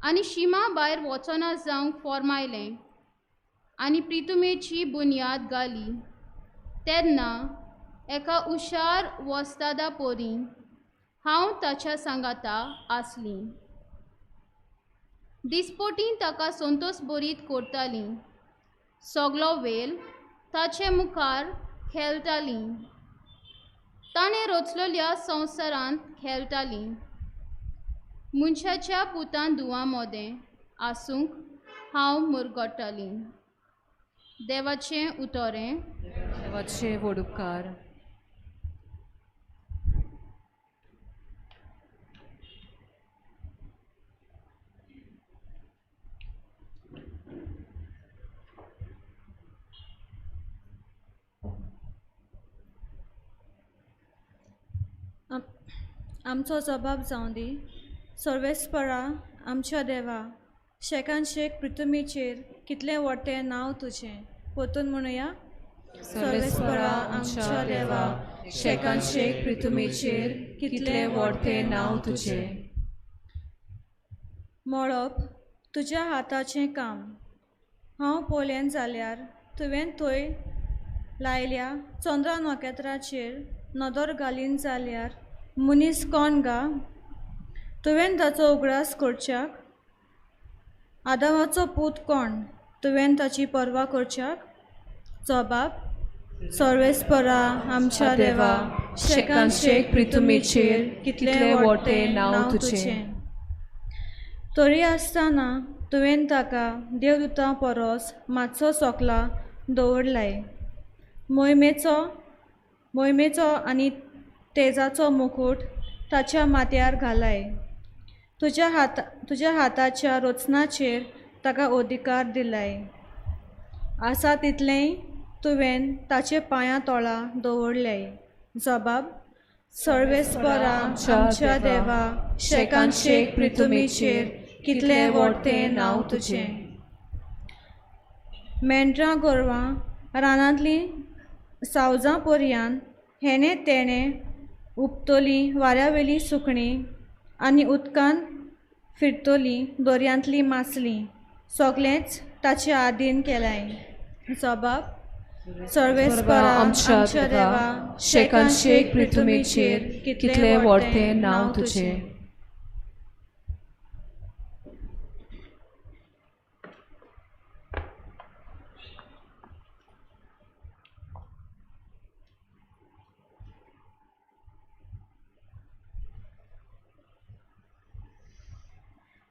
आनी शिमा भायर वचना जावंक फॉर्मायलें आनी प्रितुमेची बुन्याद घाली, तेन्ना एका हुशार वस्तादा परी हांव ताच्या सांगाता आसलीं. दिसपटी ताका संतोश बरीत करतालीं, सगलो वेळ ताचे मुखार खेळटालीं. ताणें रचलेल्या संवसारांत खेळटालीं. मनशाच्या पुतान धुवां मदें आसूंक हांव मुरगट्टालीं. देवाचें उतरें. देवाचे व्हड उपकार. आमचो जबाब जावं दी. सर्वेस्परा आमच्या देवा, शेकान शेक पृथ्वीचेर कितलें व्हडलें नांव तुजें. परतून म्हणुया. सर्वेस्परा आमच्या देवा, शेकान शेक पृथुमीचेर कितलें व्हडतें नांव तुजें. मळब तुज्या हाताचें काम, हांव पळयन जाल्यार तुवें थंय लायल्या चंद्रा नखेत्राचेर नदर घालीन जाल्यार मनीस कोण गा तुवें ताचो उगडास करच्याक? आदामाचो पूत कोण तुवें ताची पर्वा करच्याक? जबाब सर्वेस्परा आमच्या देवा, शेकान शेक पृथुमीचेर कितलें व्हडतें नांव तुजें. तरी आसतना तुवें ताका देवदूतां परस मातसो सोकला दवरलाय, मोहिमेचो मोहिमेचो आनी तेजाचो मुकूट ताच्या माथ्यार घालाय, तुज्या हाताच्या रचनाचेर ताका अधिकार दिलाय, आसा तितलेंय तुवें ताचे पांयां तोळा दवरल्याय. जबाब सर्वेस्परा आमच्या देवा, शेकान शेक पृथुमीचेर कितलें व्हडतें नांव तुजें. मेंढरां गोरवां रानांतलीं सावजां पर्यान हेणें तेणें उपतलीं वाऱ्यावेलीं सुकणीं आनी उदकान फिरतलीं दर्यांतलीं मासलीं सगळेंच ताचे आदीन केलाय. जबाब सर्वेस्परा आमच्या देवा, शेकान शेक पृथुमीचेर कितलें व्हडतें नांव तुजें.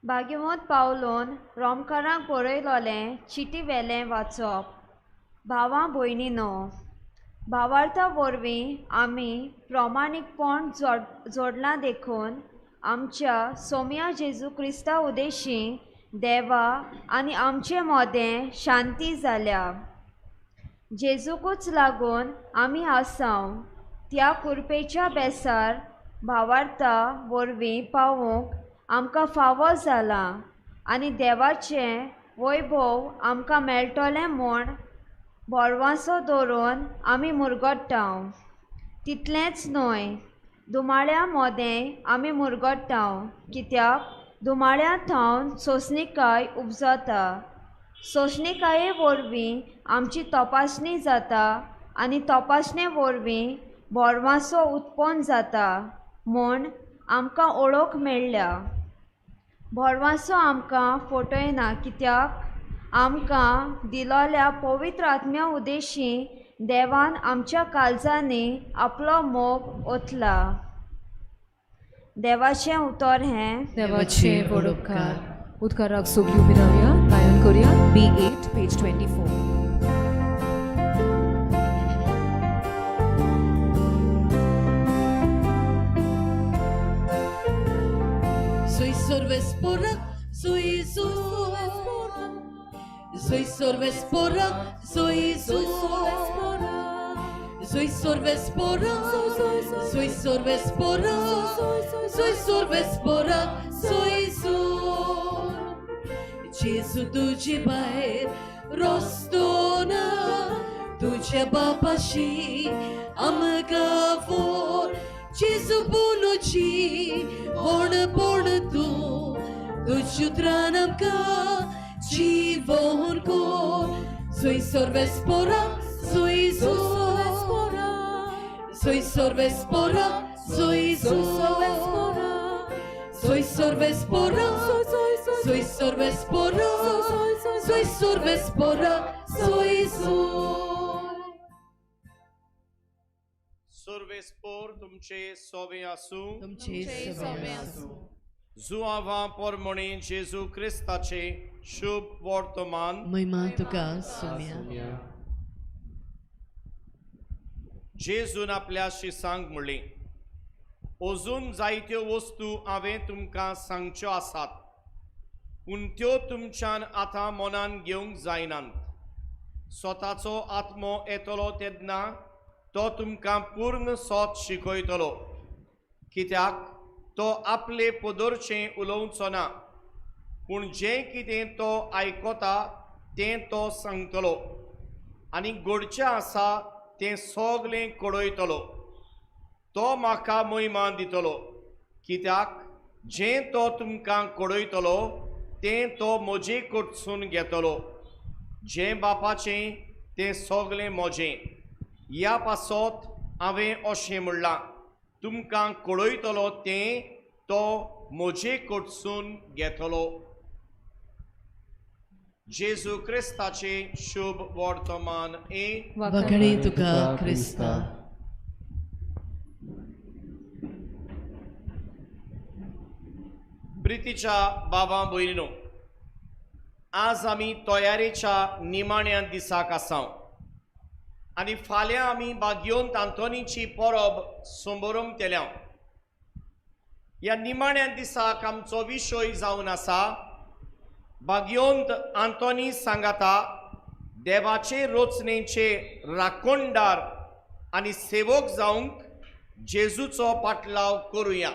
भाग्यवंत पावलोन रोमकारांक बरयलोलें चिटी वेलें वाचप. भावां भयणीनो, भावार्था वरवीं आमी प्रमाणीकपण जोडलां देखून आमच्या सोम्या जेजू क्रिस्ता उदेशी देवा आनी आमचे मदें शांती जाल्या. जेजूकूच लागून आमी आसाव त्या कुरपेच्या बेसार भावार्था वरवीं पावूंक आमकां फावो जालां आनी देवाचें वैभव आमकां मेळटलें म्हूण भरवासो दवरून आमी मुरगट्टाव. तितलेंच न्हय, दुमाळ्या मोदें आमी मुरगट्टाव, कित्याक दुमाळ्या थावन सोंसणीकाय उपजता, सोंसणीकाये वरवीं आमची तपासणी जाता आनी तपासणे वरवीं भरवासो उत्पन्न जाता म्हूण आमकां ओळख मेळ्ळ्या. भरवासो आमकां फटयना, कित्याक आमकां दिलोल्या पवित्र आत्म्या उदेशी देवान आमच्या काळजांनी आपलो मोग ओतला. देवाचें उतर हें. देवाचें व्हड उपकार. उदकाराक सगळीं उबी रावया, गायन करुया. B8 page 24. Soy sorvespora, soy sorvespora, soy sorvespora, soy sorvespora, soy sorvespora, soy sorvespora, soy sorvespora, soy sor. Jesu तुझे भायर रस्तो ना, तुझ्या बापाशी आमकां फोर. जेजू बोलूची कोण पण तूं, तुज्या उतरान आमकां जिवोन कोर. Soy sorvespora, soy sorvespora, soy sorvespora, soy sorvespora, soy sorvespora, soy sorvespora, soy sorvespora, soy sor. सर्वेस्पोर तुमचे सोवे आसूं. तुमचे सोवे आसूं. जुआवा पोरमोणी जेजू क्रिस्ताचे शुभ वर्तमान. महिमा तुका सोम्या. जेजून आपल्या शिसांक म्हणलें, अजून जायत्यो वस्तू हांवें तुमकां सांगच्यो आसात, पूण त्यो तुमच्यान आतां मनान घेवंक जायनात. स्वताचो आत्मो येतलो तेन्ना तो तुमकां पूर्ण सोत शिकयतलो, कित्याक तो आपले पदरचें उलोवचो ना, पूण जें कितें तो आयकता तें तो सांगतलो आनी घडचें आसा तें सगलें कळयतलो. तो म्हाका महिमा दितलो, कित्याक जें तो तुमकां कळयतलो तें तो म्हजे कडसून घेतलो। जें बापाचें तें सगळें म्हजें। ह्या पासत हांवें अशें म्हणलां, तुमकां कळयतलो तें तो म्हजे कडसून घेतलो। जेजू क्रिस्ताचे शुभ वर्तमान। ए वाकणे तुका क्रिस्ता। प्रितीच्या बाबा भयणीनो, आज आमी तयारेच्या निमाण्या दिसाक आसाव आनी फाल्यां आमी बागयोन आंतोनीची परब संबरमतल्या। ह्या निमाण्या दिसाक आमचो विशय जावन आसा बागयोंत आंतोनी सांगाता देवाचे रचनेचे राखणदार आनी सेवक जावंक जेजूचो पाटलाव करुया।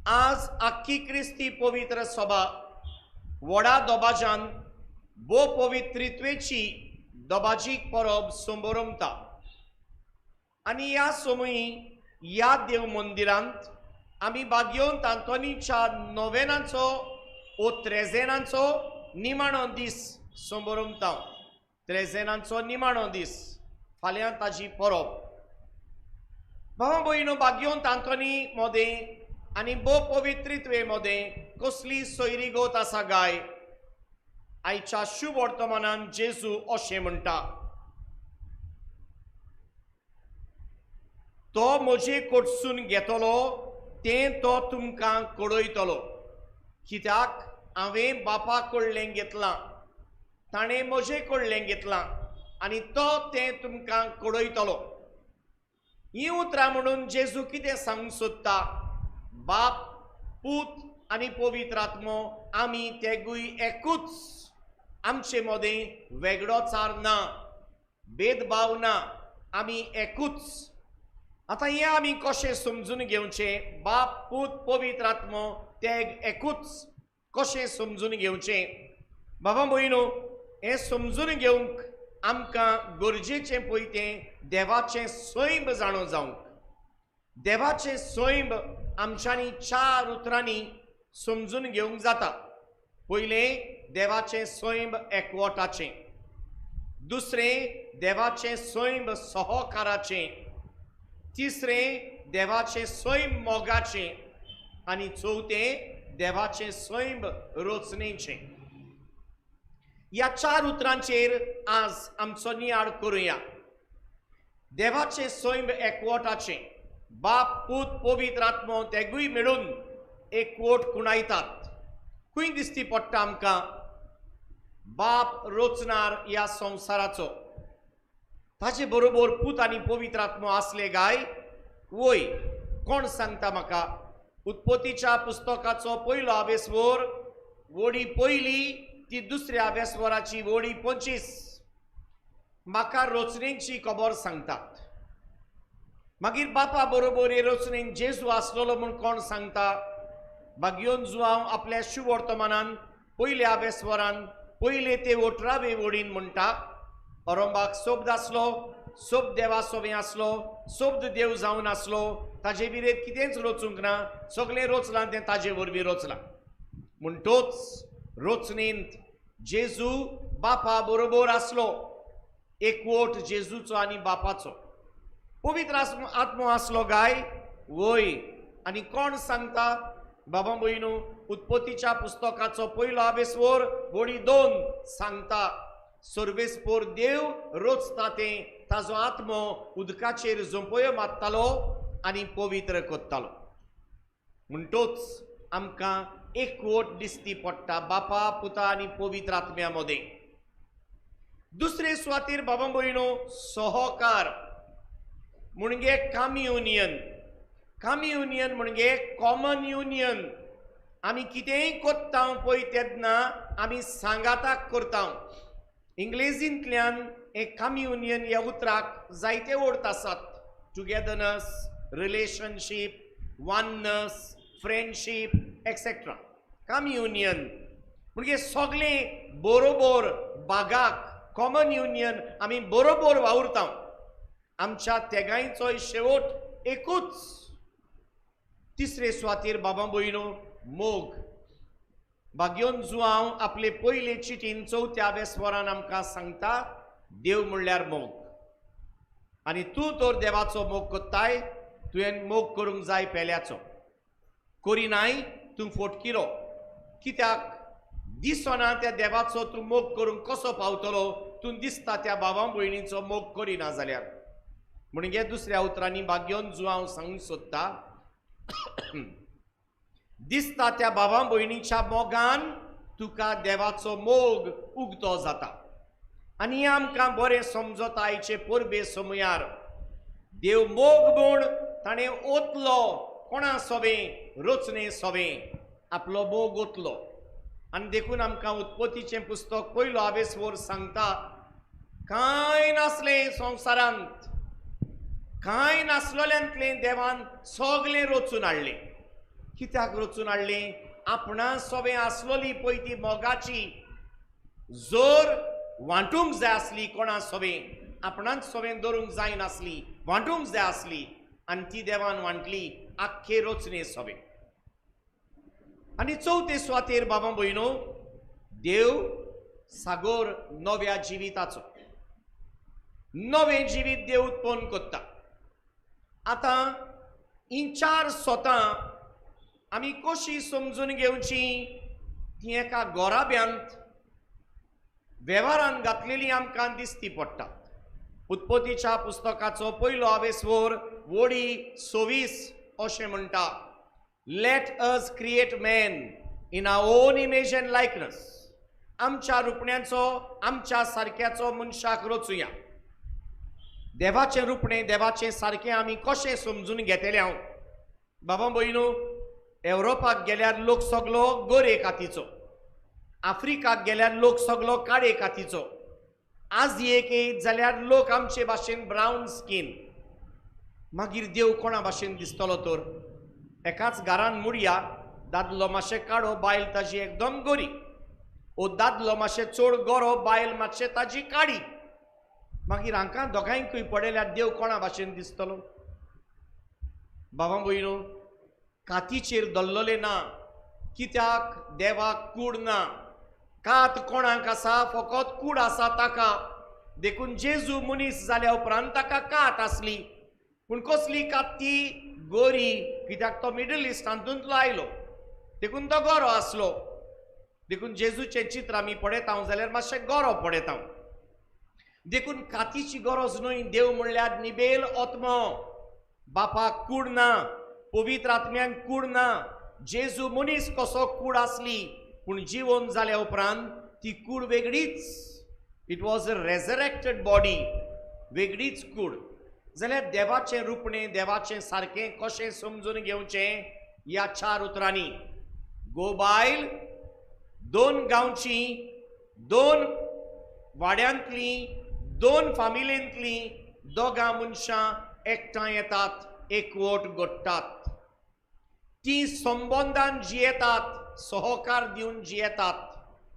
आज आख्खी क्रिस्ती पवित्र सभा व्हडा दबाजान भो पवित्रित्वेची दबाजीक परब संबरमता आनी ह्या समयी ह्या देव मंदिरांत आमी बागयोंत आंतोनीच्या नोवेनांचो ओ त्रेजेनांचो निमाणो दीस संबरमता। त्रेजेनांचो निमाणो दीस फाल्यां ताजी परब। भावा भयणो, बागयोंत आंतोनी मोदें आनी भो पवित्रित्वे मोदें कसली सोयरीगत आसा गाय? आयच्या शुभ वर्तमानान जेजू अशें म्हणटा, तो म्हजे कडसून घेतलो तें तो तुमकां कळयतलो, कित्याक हांवें बापा कडलें घेतलां, ताणें म्हजे कडलें घेतलां आनी तो तें तुमकां कळयतलो। हीं उतरां म्हणून जेजू कितें सांगूंक सोदता? बाप, पूत आनी पवित्र आत्मो आमी तेगूय एकूच, आमचे मदें वेगळोचार ना, भेदभाव ना, आमी एकूच। आतां हें आमी कशें समजून घेवचें? बाप, पूत, पवित्र आत्मो तेग एकूच कशें समजून घेवचें? बाबा भयणो, हें समजून घेवंक आमकां गरजेचें पळय तें देवाचें सैम जाणो जावंक। देवाचें सैम आमच्यांनी चार उतरांनी समजून घेवंक जाता। पयलें, देवाचें सैम एकवटाचें। दुसरें, देवाचें सैम सहकाराचें। तिसरें, देवाचें सैम मोगाचें आनी चवथें, देवाचें सैम रचनेचें। ह्या चार उतरांचेर आज आमचो नियाळ करुया। देवाचें सैम एकवटाचें। बाप, पूत, पवित्र आत्मो तेगूय मेळून एकवट खुणायतात। खंय दिसती पडटा आमकां? बाप रचणार ह्या संवसाराचो, ताचे बरोबर पूत आनी पवित्र आत्मो आसले गाय? वय, कोण सांगता म्हाका? उत्पत्तीच्या पुस्तकाचो पयलो आवेसवर वडी पयली ती दुसऱ्या आवेसवराची वडी 25 म्हाका रचनेची खबर सांगतात। मागीर बापा बरोबर हे रचनेन जेजू आसलेलो म्हूण कोण सांगता? बागयोन जुआंव आपल्या शुवर्तमानान पयल्या आवेसवरान पयले ते 18वे वडीन म्हणटा, अरंबाक शब्द आसलो, शब्द देवा सोबें आसलो, शब्द देव जावन आसलो, ताजे विरेत कितेंच रचूंक ना, सगळें रचलां तें ताजे वरवीं रचलां। म्हणटोच रचनेंत जेजू बापा बरोबर आसलो, एकवट जेजूचो आनी बापाचो। पवित्र आत्मो आसलो गाय? वय। आनी कोण सांगता? बाबा भयणो, उत्पत्तीच्या पुस्तकाचो पयलो आवेसवर वडी 2 सांगता, सर्वेस्पोर देव रचता तें ताजो आत्मो उदकाचेर झोंपयो मारतालो आनी पवित्र करतालो। म्हणटोच आमकां एकवट दिसती पडटा बापा, पुता आनी पवित्र आत्म्या मदें। दुसरे सुवातेर बाबा भयणो सहकार म्हणजे कम्युनियन। कम्युनियन म्हणजे कॉमन युनियन। आमी कितेंय करता पळय तेन्ना आमी सांगाताक करता। इंग्लेजींतल्यान एक कम्युनियन ह्या उतराक जायते अर्थ आसात, togetherness, relationship, oneness, friendship etcetera. Communion म्हणजे सगळें बरोबर बागाक, कॉमन युनियन, आमी बरोबर वावुरता। आमच्या तेगांयचोय शेवट एकूच. तिसरे सुवातेर बाबा भयणो मोग. भाग्योन जुआंव आपले पयले चिटीन चवथ्या वेस्वरान आमकां सांगता देव म्हणल्यार मोग. आनी तूं तर देवाचो मोग कोत्ताय, तुवें मोग करूंक जाय पेल्याचो. करिनाय तूं फोटकिरो. कित्याक दिसना त्या देवाचो तूं मोग करूंक कसो पावतलो? तूं दिसता त्या बाबा भयणीचो मोग करिना जाल्यार. म्हणजे दुसऱ्या उतरांनी भाग्योन जुआंव सांगूंक सोदता दिसता त्या बाबा भयणीच्या मोगान तुका देवाचो मोग उगतो जाता. आनी आमकां बरें समजता आयचे परबे समयार देव मोग म्हूण ताणें ओतलो कोणा सोबें रचणे सोबें आपलो मोग ओतलो. आनी देखून आमकां उत्पत्तीचें पुस्तक पयलो आवेसवर सांगता कांय नासलें संवसारांत, कांय नासलेल्यांतलें देवान सगळें रचून हाडलें. कित्याक रचून हाडलें? आपणा सोबें आसलोली पळय ती मोगाची जोर वांटूंक जाय आसली कोणा सोबें, आपणाक सोबें दवरूंक जायनासली, वांटूंक जाय आसली. आनी ती देवान वांटली आख्खे रचणे सोबें. आनी चवथे सुवातेर बाबा भयणो देव सागोर नव्या जिविताचो. नवें जिवीत देव उत्पन्न करता. आतां हीं चार सोतां आमी कशी समजून घेवची? ती एका गोराब्यांत वेव्हारान घातलेली आमकां दिसती पडटात. उत्पत्तीच्या पुस्तकाचो पयलो आवेसवर वोडी 26 अशें म्हणटा, let us create man in our own image and likeness. आमच्या रुपण्याचो आमच्या सारक्याचो मनशाक रचुया. देवाचें रुपणें देवाचें सारकें आमी कशें समजून घेतले? हांव बाबा भयणो एवरोपाक गेल्यार लोक सगलो गोरे कातीचो, आफ्रिकाक गेल्यार लोक सगलो काळे कातीचो, आजियेक येयत जाल्यार लोक आमचे भाशेन ब्रावन स्कीन. मागीर देव कोणा भाशेन दिसतलो तर? एकाच घरान मुडया, दादलो मातशें काडो, बायल ताजी एकदम गोरी, ओ दादलो मातशें चड गोरो, बायल मातशें ताजी काडी. मागीर हांकां दोगांयकूय पळयल्यार देव कोणा भाशेन दिसतलो? बाबा भयणो कातीचेर दल्लोलें ना. कित्याक? देवाक कूड ना. कात कोणाक आसा? फकत कूड आसा ताका. देखून जेजू मनीस जाल्या उपरांत ताका कात आसली, पूण कसली कात ती? गोरी. कित्याक तो मिडल इस्टांतूंतलो आयलो, देखून तो गोरो आसलो. देखून जेजूचें चित्र आमी पळयता जाल्यार मातशें गोरो पळयता. देखून कातीची गरज न्हय. देव म्हणल्यार निबेल आत्मो. बापाक कूड ना, पवित्र आत्म्यांक कूड ना. जेजू मनीस कसो कूड आसली, पूण जिवन जाल्या उपरांत ती कूड वेगळीच. It was a resurrected body, वेगळीच कूड. जाल्यार देवाचें रुपणें देवाचें सारकें कशें समजून घेवचें? ह्या चार उतरांनी. गो बायल दोन गांवची, दोन वाड्यांतली, दोन फामिलेंतली दोगां मनशां एकठांय येतात, एकवट घडटात, ती संबंदान जियेतात, सहकार दिवन जियेतात.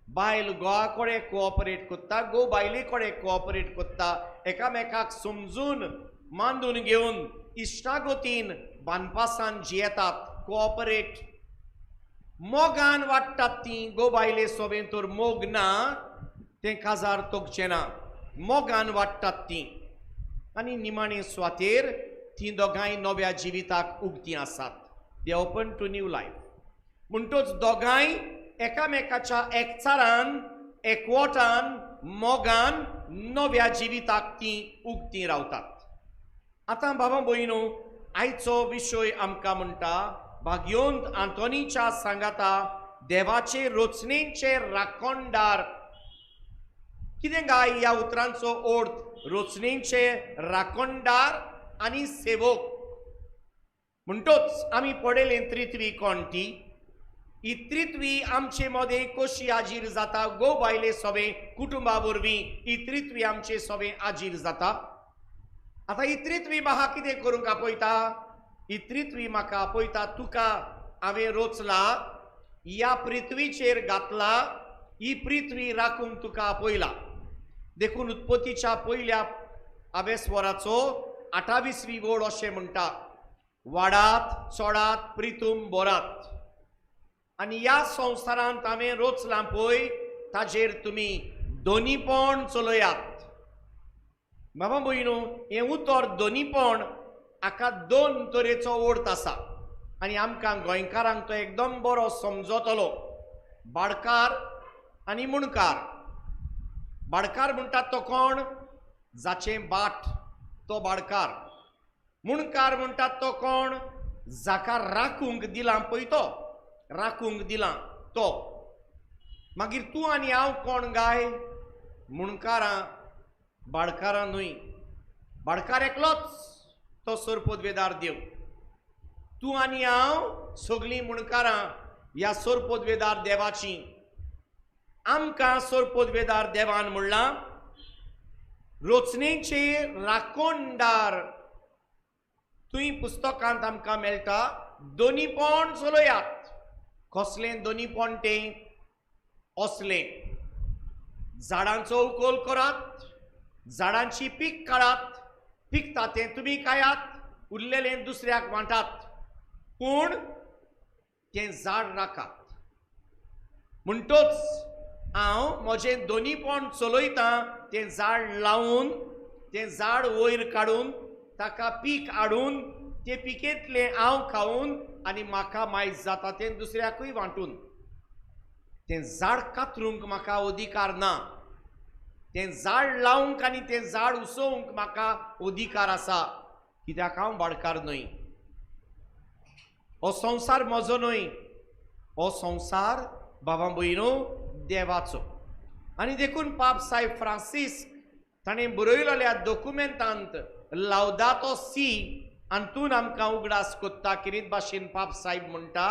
बायल घोवा कडेन कोऑपरेट करता, घोव बायले कडेन कोऑपरेट करता, एकामेकाक समजून मांडून घेवन इश्टागतीन बांदपासान जियेतात, कोऑपरेट. मोगान वाडटात ती. घोव बायले सोबें तर मोग ना तें काजार तोगचें ना. मोगान वाडटात ती. आनी निमाणे सुवातेर ती दोगांय नव्या जिविताक उगतीं आसात. They open to new life. म्हणटोच दोगांय एकामेकाच्या एकचारान, एकवटान, मोगान नव्या जिविताक ती उगतीं रावतात. आतां बाबा भयणो आयचो विशय आमकां म्हणटा भाग्योंत आंतोनीच्या सांगाता देवाचे रचणेचे राखणदार. कितें काय ह्या उतरांचो अर्थ? रचणेचे राखणदार आनी सेवक. म्हणटोच आमी पळयलें त्रित्वी कोण ती. ही त्रित्वी आमचे मदें कशी आजीर जाता? घोव बायले सोबें कुटुंबा वरवीं ही त्रित्वी आमचे सोबें आजीर जाता. आतां ही त्रित्वी म्हाका कितें करूंक आपयता? ही त्रित्वी म्हाका आपयता, तुका हांवें रोचला, ह्या पृथ्वीचेर घातला, ही पृथ्वी राखूंक तुका आपयला. देखून उत्पत्तीच्या पयल्या आवेस्वराचो 28वी वळ अशें म्हणटा, वाडात चोडात प्रितूम बोरात. आनी ह्या संवसारांत हांवें रोचलां पळय ताजेर तुमी दोनीपण चलयात. बाबा भयणू, हें उतर दोनीपण हाका दोन तरेचो अर्थ आसा आनी आमकां गोंयकारांक तो एकदम बरो समजतलो. बाडकार आनी मुणकार. बाडकार म्हणटात तो कोण? जाचें बाट तो बाडकार. मुणकार म्हणटात तो कोण? जाका राखूंक दिलां पळय तो, राखूंक दिलां तो. मागीर तूं आनी हांव कोण गाय? मुणकारां, बाडकारां न्हय. बाडकार एकलोच, तो सोरपोदवेदार देव. तूं आनी हांव सगळीं मुणकारां ह्या सोरपोदवेदार देवाचीं. आमकां सोरपोदवेदार देवान म्हणलां रोचणेचे राखणदार. तुंय पुस्तकांत आमकां मेळटा दोनीपण चलयात. कसलें दोनीपण तें? असलें झाडांचो उकोल करात, झाडांची पीक काडात, पिकता तें तुमी खायात, उरलेलें दुसऱ्याक वांटात, पूण तें झाड राखात. म्हणटोच हांव म्हजें दोनीपण चलयतां तें झाड लावन, तें झाड वयर काडून, ताका पीक हाडून, तें पिकेंतलें हांव खावन आनी म्हाका मायज जाता तें दुसऱ्याकूय वांटून. तें झाड कातरूंक म्हाका अधिकार ना, तें झाड लावंक आनी तें झाड उसोवंक म्हाका अधिकार आसा, कित्याक हांव बाडकार न्हय. हो संवसार म्हजो न्हय, हो संवसार बाबा भयणो देवाचो. आनी देखून पाप साहेब फ्रांसीस ताणें बरयलेल्या दोकुमेंतांत लावदातो सी हातून आमकां उगडास कोत्ता. किरीत भाशेन पाप साहेब म्हणटा,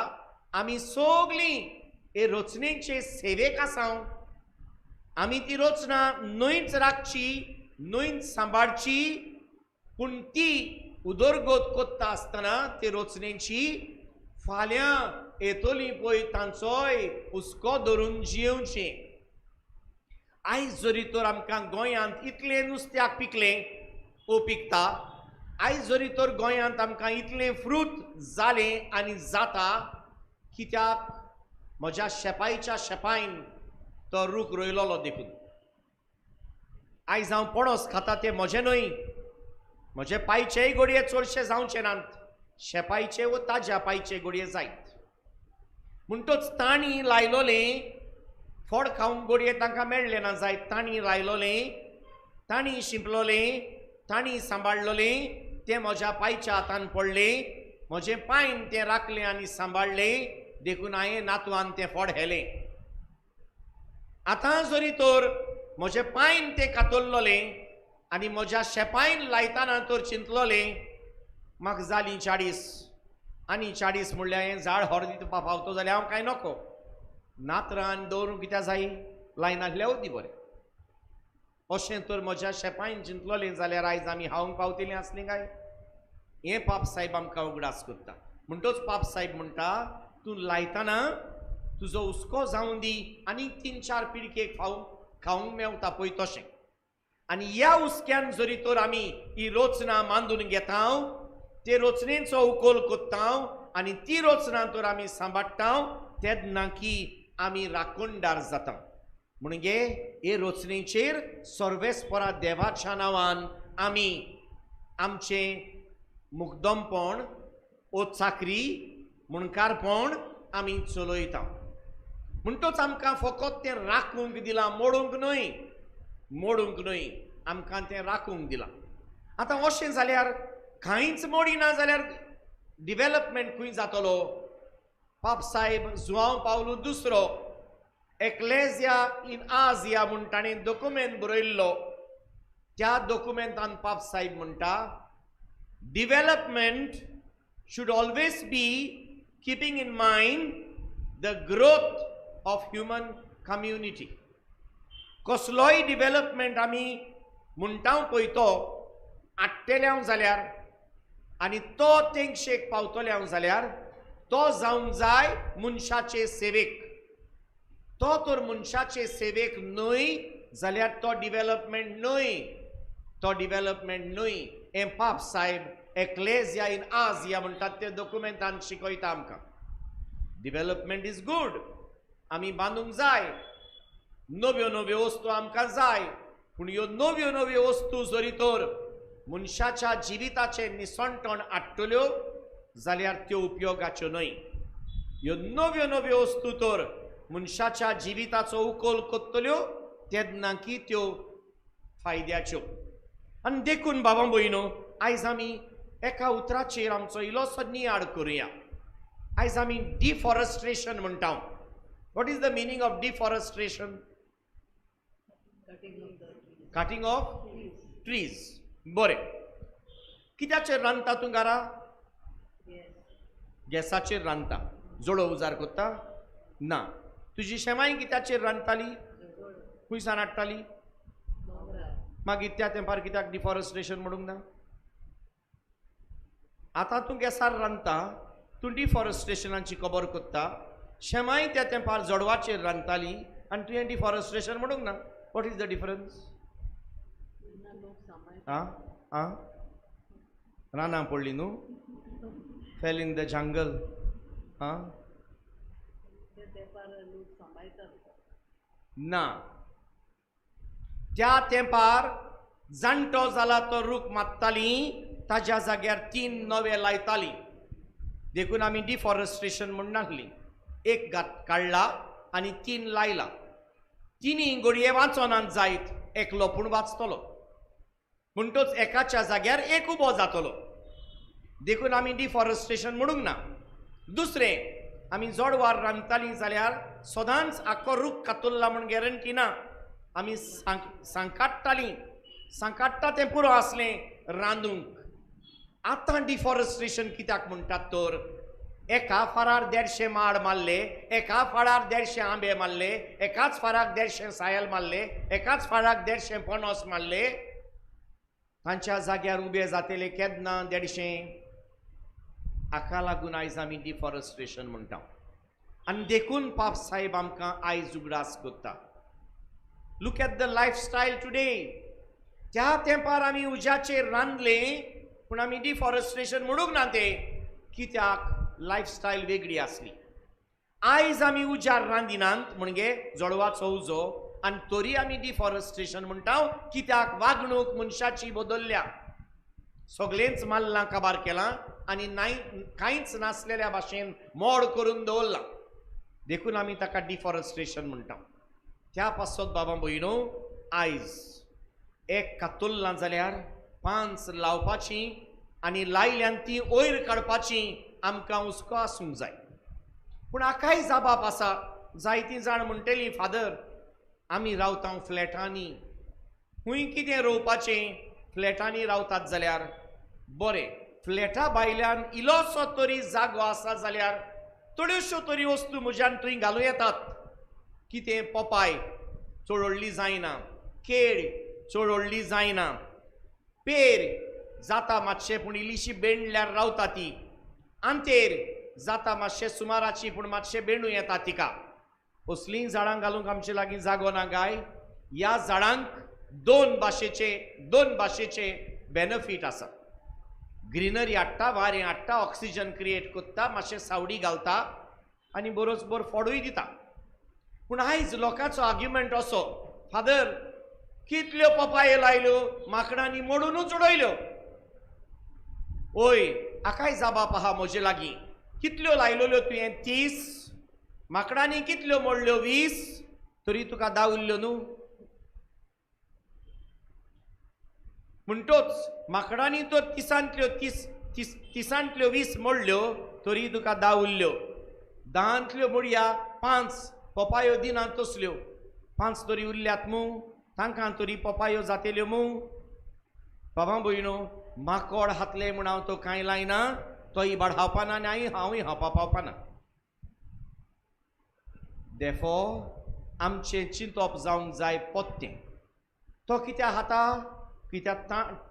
आमी सगळीं हे रचणेचे सेवेक आसा. आमी ती रचना न्हंयच राखची, न्हंयच सांबाळची, पूण ती उदरगत कोत्ता आसतना ते रचणेची फाल्यां येतली पळय तांचोय हुस्को धरून जियेवचें. आयज जरी तर आमकां गोंयांत इतलें नुस्त्याक पिकलें ओ पिकता, आयज जरी तर गोंयांत आमकां इतलें फ्रूट जालें आनी जाता, कित्याक? म्हज्या शेपायच्या शेपायन तो रूख रोयलोलो देखून. आयज हांव पणस खाता तें म्हजें न्हय, म्हजे पायचेय गोडये चडशे जावचे नात, शेपायचे वो ताज्या पायचे गोडये जायत. म्हणटोच तांणी लायलोलें फळ खावंक गोडये तांकां मेळ्ळें ना जायत, तांणी लायलोलें, तांणी शिंपलोलें, तांणी सांबाळलोलें तें म्हज्या पायच्या हातान पडलें, म्हजें पांयन तें राखलें आनी सांबाळ्ळें, देखून हांवें नातवान तें फळ हेलें. आतां जरी तर म्हजें पांयन तें कातरलोलें आनी म्हज्या शेपायन लायतना तर चिंतलोलें म्हाका जालीं 40 आनी 40 म्हणल्यार हें झाड हर पावतो जाल्यार हांव कांय नको, नातरान दवरूंक कित्याक जाय, लायनासल्यार दी बरें. अशें तर म्हज्या शेपायन चिंतलोलें जाल्यार आयज आमी हावंक पावतलीं आसलीं काय? हें पाप साहेब आमकां उगडास करता. म्हणटोच पाप साहेब म्हणटा, तूं लायतना तुजो हुस्को जावं दी आनी 3-4 पिळकेक खावंक मेवता पळय तशें. आनी ह्या हुस्क्यान जरी तर आमी ही रचना मांदून घेता, ते रचनेचो उकोल कोत्ता आनी ती रचना तर आमी सांबाळटा, तेन्ना की आमी राखणदार जाता. म्हणजे हे रचनेचेर सर्वेस्परा देवाच्या नांवान आमी आमचें मुकदमपण ओ चाकरी मुणकारपण आमी चलयता. म्हणटोच आमकां फकत तें राखूंक दिलां, मोडूंक न्हय, मोडूंक न्हय, आमकां तें राखूंक दिलां. आतां अशें जाल्यार कांयच मोडिना जाल्यार डिवेलपमेंट खंय जातलो? पाप साहेब जुआंव पावलू दुसरो एक्लेजिया इन आजिया म्हूण ताणें दोकुमेंत बरयल्लो. त्या दोकुमेंतान पाप साहेब म्हणटा, development should always be keeping in mind the growth of human community. कसलोय डिवेलपमेंट आमी म्हणटा पळय तो आट्टेल्याव जाल्यार आनी तो तेंगशेक पावतल्याव जाल्यार तो जावंक जाय मनशाचे सेवेक. तो तर मनशाचे सेवेक न्हय जाल्यार तो डिवेलपमेंट न्हय, तो डिवेलपमेंट न्हय. हें पाप साहेब एक्लेजिया इन आजिया म्हणटात ते दोकुमेंतान शिकयता आमकां. डिवेलपमेंट is good, आमी बांदूंक जाय, नव्यो नव्यो वस्तू आमकां जाय, पूण ह्यो नव्यो नव्यो वस्तू जरी तर मनशाच्या जिविताचें निसणटण हाडटल्यो जाल्यार त्यो उपयोगाच्यो न्हय. ह्यो नव्यो नव्यो वस्तू तर मनशाच्या जिविताचो उकोल करतल्यो तेन्ना की त्यो फायद्याच्यो. आनी देखून बाबा भयणो आयज आमी एका उतराचेर आमचो इल्लोसो नियाळ करुया. आयज आमी डिफॉरेस्ट्रेशन म्हणटा. What is the meaning of deforestation? Cutting of trees. बरें, कित्याचेर रांदता तूं घरा? गॅसाचेर रांदता. जोडो उजार करता ना. तुजी शेमाय कित्याचेर रांदताली? खंयसान हाडटाली? मागीर त्या तेंपार कित्याक डिफॉरेस्ट्रेशन म्हणूंक ना? आतां तूं गॅसार रांदता, तूं डिफॉरेस्ट्रेशनाची खबर करता. शेमाय त्या तेंपार जोडवाचेर रांदताली आनी तुवें डिफॉरेस्ट्रेशन म्हणूंक ना. What is the difference? आं आं रानां पडली न्हू, फेल इन the jungle. आं ना, त्या तेंपार जाणटो जाला तो रूख मारताली, ताज्या जाग्यार 3 नवे लायताली. देखून आमी डिफॉरेस्ट्रेशन म्हणनासली. एक काडला आनी 3 लायला. तिनी घडये वाचोनात जायत, एकलो पूण वाचतलो. म्हणटोच एकाच्या जाग्यार एक उबो जातलो. देखून आमी डिफॉरेस्ट्रेशन म्हणूंक ना. दुसरें, आमी जोडवार रांदतालीं जाल्यार सदांच आख्खो रूख कातुल्ला म्हूण गॅरंटी ना. आमी सांकाडटालीं, सांकाडटा तें पुरो आसलें रांदूंक. आतां डिफॉरेस्ट्रेशन कित्याक म्हणटात तर एका फारार 150 माड मारले, एका फारार 150 आंबे मारले, एकाच फाराक 150 सायल मारले, एकाच फाराक 150 पणस मारले. तांच्या जाग्यार उबे जातले केन्ना 150. हाका लागून आयज आमी डिफॉरेस्ट्रेशन म्हणटा. आनी देखून पाप साहेब आमकां आयज उगडास करता. Look at the lifestyle today. त्या तेंपार आमी उज्याचेर रांदले, पूण आमी डिफॉरेस्ट्रेशन म्हणूंक ना तें, कित्याक लायफस्टायल वेगळी आसली. आयज आमी उज्यार रांदिनात म्हणजे जळवाचो उजो, आनी तरी आमी डिफॉरेस्ट्रेशन म्हणटा, कित्याक वागणूक मनशाची बदल्ल्या. सगळेंच माल्लां काबार केलां आनी नाय कांयच नासलेल्या भाशेन मोड करून दवरलां. देखून आमी ताका डिफॉरेस्ट्रेशन म्हणटा. त्या पासत बाबा भयणो आयज एक कातुल्लां जाल्यार 5 लावपाची आनी लायल्यान ती वयर काडपाची आमकां हुस्को आसूंक जाय. पूण हाकाय जाबाब आसा. जायतीं जाण म्हणटलीं, फादर आमी रावता फ्लॅटांनी, खूंय कितें रोवपाचें? फ्लॅटांनी रावतात जाल्यार बरें, फ्लॅटा भायल्यान इल्लोसो तरी जागो आसा जाल्यार थोड्योश्यो तरी वस्तू म्हज्यान थंय घालूं येतात. कितें? पोपाय चड व्हडली जायना, केळ चड व्हडली जायना, पेर जाता मातशें पूण इल्लीशी बेणल्यार रावता ती, आंतेर जाता मातशें सुमाराची पूण मातशें बेणू येता तिका. असलीं झाडां घालूंक आमचे लागीं जागो ना गाय. ह्या झाडांक दोन भाशेचे बेनिफीट आसा. ग्रिनरी हाडटा, वारें हाडटा, ऑक्सिजन क्रिएट करता, मातशें सावडी घालता आनी बरोच बर फोडूय दिता. पूण आयज लोकांचो आर्ग्युमेंट असो, फादर कितल्यो पपायो लायल्यो, माकडांनी मोडुनूच उडयल्यो. ओय, हाकाय जाबाप आहा म्हजे लागीं. कितल्यो लायल्यो तुवें? 30. माकडांनी कितल्यो मोडल्यो? 20. तरी तुका 10 उरल्यो न्हू. म्हणटोच माकडांनी तर 30 30 20 मोडल्यो, तरी तुका 10 उरल्यो. 10 मोडया 5 पपायो दिना तसल्यो, 5 तरी उरल्यात मू, तांकां तरी पपायो जातेल्यो मू. बाबा भयणो, माकोड हातले म्हूण हांव तो कांय लायना, तोय इबाड खावपाना आनी हांवूय खावपा पावपाना. देफो आमचें चिंतप जावंक जाय पोत्तें. तो कित्याक खाता? कित्याक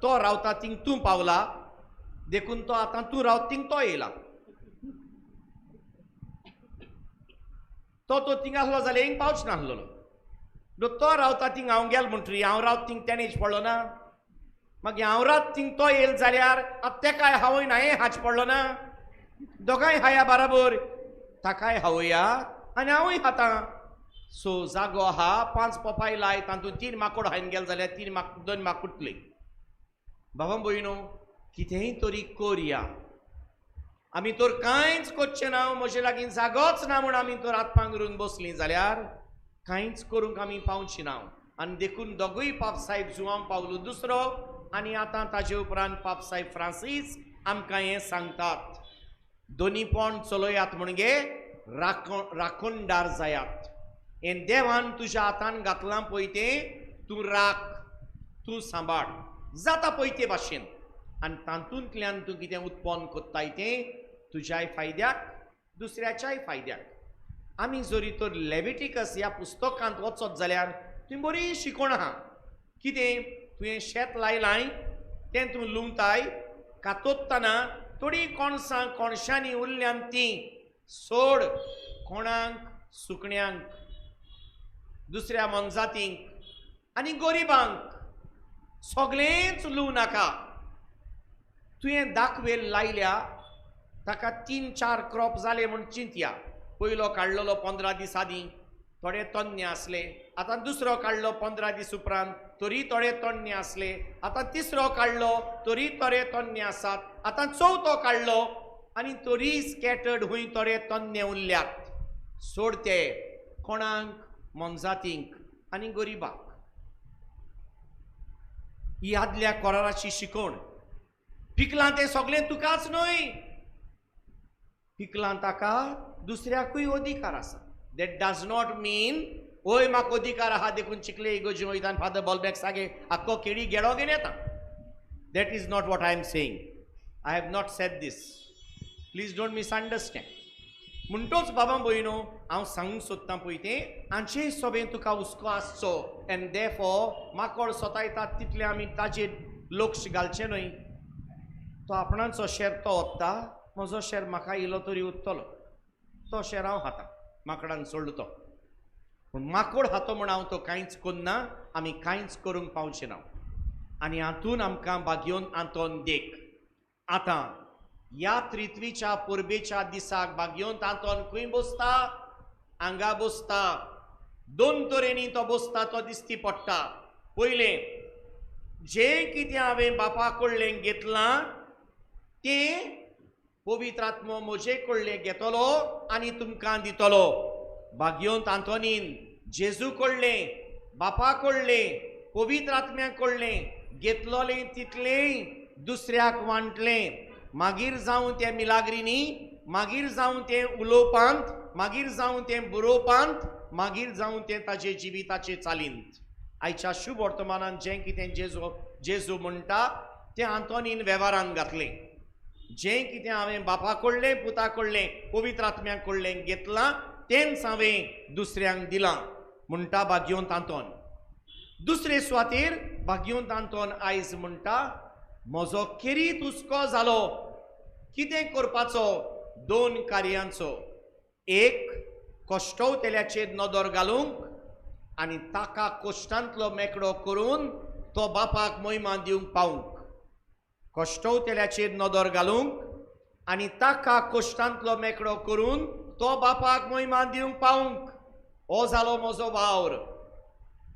तो रावता थिंग तूं पावला, देखून तो आतां तूं रावता थिंग तो येयला. तो तो थिंग आसलो जाल्यार हिंग पावच नासलेलो. तो रावता थिंग हांव गेल म्हणटरी हांव रावता थिंग तेणेच पडलो ना. मागीर हांव रात थिंग तो येयल जाल्यार आतां तेकाय हांवूय ना हें हाच पडलो ना, दोगांय हाया बराबर, ताकाय हावया आनी हांवूय खाता. सो जागो आहा, 5 पोपाय लाय, तातूंत 3 माकोड हायन गेले जाल्यार 2 माकुटले. बाबा भयणो कितेंय तरी करया, आमी तर कांयच करचें ना, म्हजे लागीं जागोच ना म्हूण आमी तर हात पांगरून बसलीं जाल्यार कांयच करूंक आमी पावची ना. आनी देखून दोगूय पाप साहेब जुआंव पावलो दुसरो आनी आतां ताजे उपरांत पाप साहेब फ्रांसीस आमकां हें सांगतात, दोनी पण चलयात म्हणगे राखणदार जायात. हें देवान तुज्या हातान घातलां पळय तें तूं राख, तूं सांबाळ जाता पळय ते भाशेन, आनी तातूंतल्यान तूं कितें उत्पन्न कोत्ताय तें तुज्याय फायद्याक दुसऱ्याच्याय फायद्याक. आमी जरी तर लेविटिकस ह्या पुस्तकांत वचत जाल्यार तुवें बरी शिकोवण आहा. कितें तुवें शेत लायलां तें तूं लुंवताय, कातोत्ताना थोडीं कोणसां कोणशांनी उरल्यान तीं सोड कोणाक, सुकण्यांक, दुसऱ्या मनजातींक आनी गरिबांक, सगळेंच लुवं नाका. तुवें दाखवेल लायल्या ताका 3-4 क्रॉप जाले म्हूण चिंतया. पयलो काडलेलो 15 दीस आदीं थोडे तन्ने आसले, आतां दुसरो काडलो 15 दीस उपरांत तरी थोडे तन्ने आसले, आतां तिसरो काडलो तरी थोडे तन्ने आसात, आतां चवथो काडलो आनी तरी स्कॅटर्ड हुंय थोडे तन्ने उरल्यात. सोड ते कोणाक, मनजातींक आनी गरिबांक. ही आदल्या कोराराची शिकवण. पिकलां तें सगळें तुकाच न्हय, पिकलां ताका दुसऱ्याकूय अधिकार आसा. That does not mean ओय म्हाका अधिकार आहा देखून चिखले इगोजी वयता आनी फादर बॉलबॅक सागे आख्खो केळी गेडो घेवन येता. That is not what I am saying. I have not said this, please don't misunderstand. म्हणटोच बाबा भयणो हांव सांगूंक सोदतां पळय तें हांचेय सोबें तुका हुस्को आसचो. एंड देफॉर माकोड सोतायतात तितलें आमी ताजेर लक्ष घालचें न्हय. तो आपणाचो शेर तो ओत्ता, म्हजो शेर म्हाका इलो तरी उत्तलो, तो शेर हांव खाता, माकडान सोडलो तो. पूण माकोड हातो म्हूण हांव तो कांयच करना, आमी कांयच करूंक पावचे ना. आनी हातून आमकां बागयोन आंतोन देख. आतां ह्या त्रित्वीच्या परबेच्या दिसाक बागयोन आंतोन खंय बसता? हांगा बसता. 2 तरेनी तो बसता तो दिसती पडटा. पयलें, जें कितें हांवें बापा कडल्यान घेतलां तें पवित्र आत्मो म्हजे कडलें घेतलो आनी तुमकां दितलो. बागयोन आंतोनीन जेजू कडलें, बापा कडलें, पवित्र आत्म्या कडलें घेतलोलें तितलें दुसऱ्याक वांटलें. मागीर जावं तें मिलाग्रिनी, मागीर जावं तें उलोवपांत, मागीर जावं तें बरोवपांत, मागीर जावं तें ताजे जिविताचे चालींत. आयच्या शुभ वर्तमानान जें कितें जेजू म्हणटा तें आंतोनीन वेव्हारान घातलें. जें कितें हांवें बापा कडलें, पुता कडलें, पवित्र आत्म्या कडलें घेतलां तेंच हांवें दुसऱ्यांक दिलां म्हणटा बागयोन आंतोन. दुसरे सुवातेर बागयोन आंतोन आयज म्हणटा म्हजो खेरीत हुस्को जालो. कितें करपाचो? 2 कार्यांचो. एक, कश्टवतेल्याचेर नदर घालूंक आनी ताका कश्टांतलो मेकळो करून तो बापाक मोहिमा दिवंक पावूंक. कश्टवतेल्याचेर नदर घालूंक आनी ताका कश्टांतलो मेकळो करून तो बापाक मोहिमा दिवंक पावूंक. हो जालो म्हजो वावर.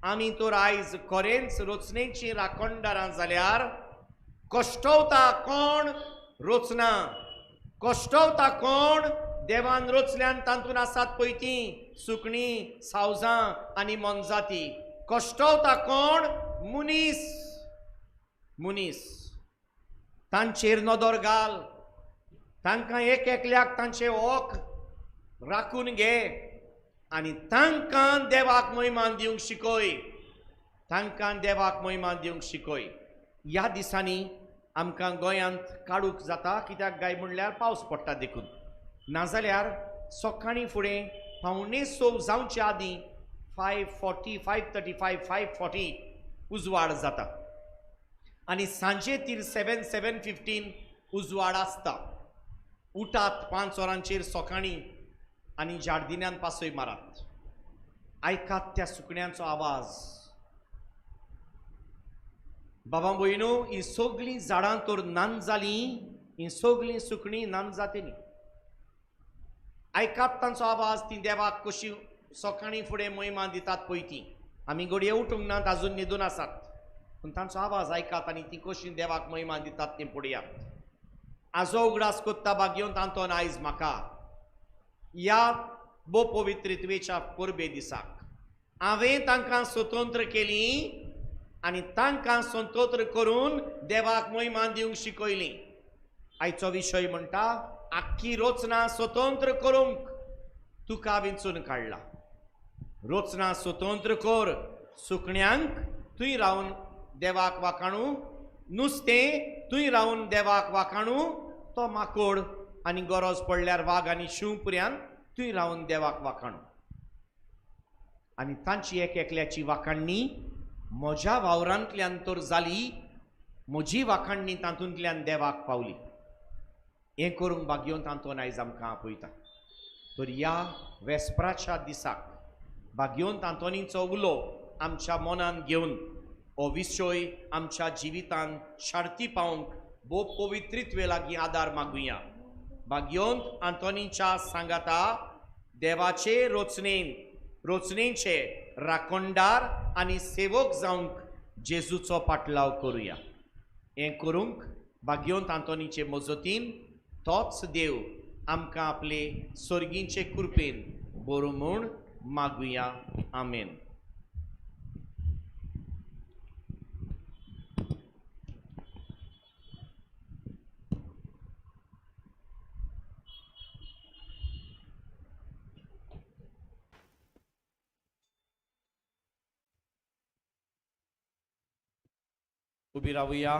आमी तर आयज खरेंच रचनेची राखणदारां जाल्यार कश्टवता कोण? रचना. कश्टवता कोण? देवान रचल्यान तातूंत आसात पळय तीं सुकणीं, सावजां आनी मोनजाती. कश्टवता कोण? मनीस. मनीस तांचेर नदर घाल, तांकां एक एकल्याक तांचे ओक राखून घे आनी तांकां देवाक मोहिमान दिवंक शिकय, तांकां देवाक मोहिमान दिवंक शिकय. ह्या दिसांनी आमकां गोंयांत काडूंक जाता, कित्याक काय म्हणल्यार पावस पडटा देखून. नाजाल्यार सकाळीं फुडें 5:45 जावचे आदीं 5:40, 5:35, 5:40 उजवाड जाता आनी सांजे ती 7, 7:15 उजवाड आसता. उठात 5 वरांचेर सकाळीं आनी जार्दिन्यान पासय मारात, आयकात त्या सुकण्यांचो आवाज. बाबा भयणो, ही सगळीं झाडां तर नान जालीं, ही सगळीं सुकणीं नान जातलीं. आयकात तांचो आवाज, ती देवाक कशी सकाळीं फुडें महिमा दितात पळय ती. आमी घडये उठूंक नात, आजून न्हिदून आसात, पूण तांचो आवाज आयकात आनी ती कशी देवाक महिमा दितात तें पळयात. आजो उगडास कोत्ता भाग्यवंत आंतोन आयज म्हाका ह्या भोव पवित्रत्वेच्या परबे दिसाक हांवें तांकां स्वतंत्र केली आनी तांकां स्वतंत्र करून देवाक महिमा दिवंक शिकयली. आयचो विशय म्हणटा आख्खी रचना स्वतंत्र करूंक तुका विंचून काडला. रचना स्वतंत्र कर, सुकण्यांक तुय रावन देवाक वाखाणू, नुस्तें तुय रावन देवाक वाखाणू, तो माकोड आनी गरज पडल्यार वाग आनी शींव पुऱ्यान तुय रावन देवाक वाखाणू. आनी तांची एक एकल्याची वाखाणणी म्हज्या वावरांतल्यान तर जाली, म्हजी वाखाणणी तातूंतल्यान देवाक पावली. हें करूंक भाग्यवंत आंतोन आयज आमकां आपयता. तर ह्या वेस्पराच्या दिसाक भाग्यवंत आंतोनीचो उलो आमच्या मनान घेवन हो विशय आमच्या जिवितान शार्ती पावंक भोव पवित्रित्वे लागीं आदार मागुया. भाग्यवंत आंतोनीच्या सांगाता देवाचे रचनेन रचनेचे राखणदार आनी सेवक जावंक जेजूचो पाटलाव करुया. हें करूंक भाग्यवंत आंतोनीचे मजतीन तोच देव आमकां आपले सर्गींचे कृपेन बरो म्हूण मागुया. आमेन. उबी रावुया.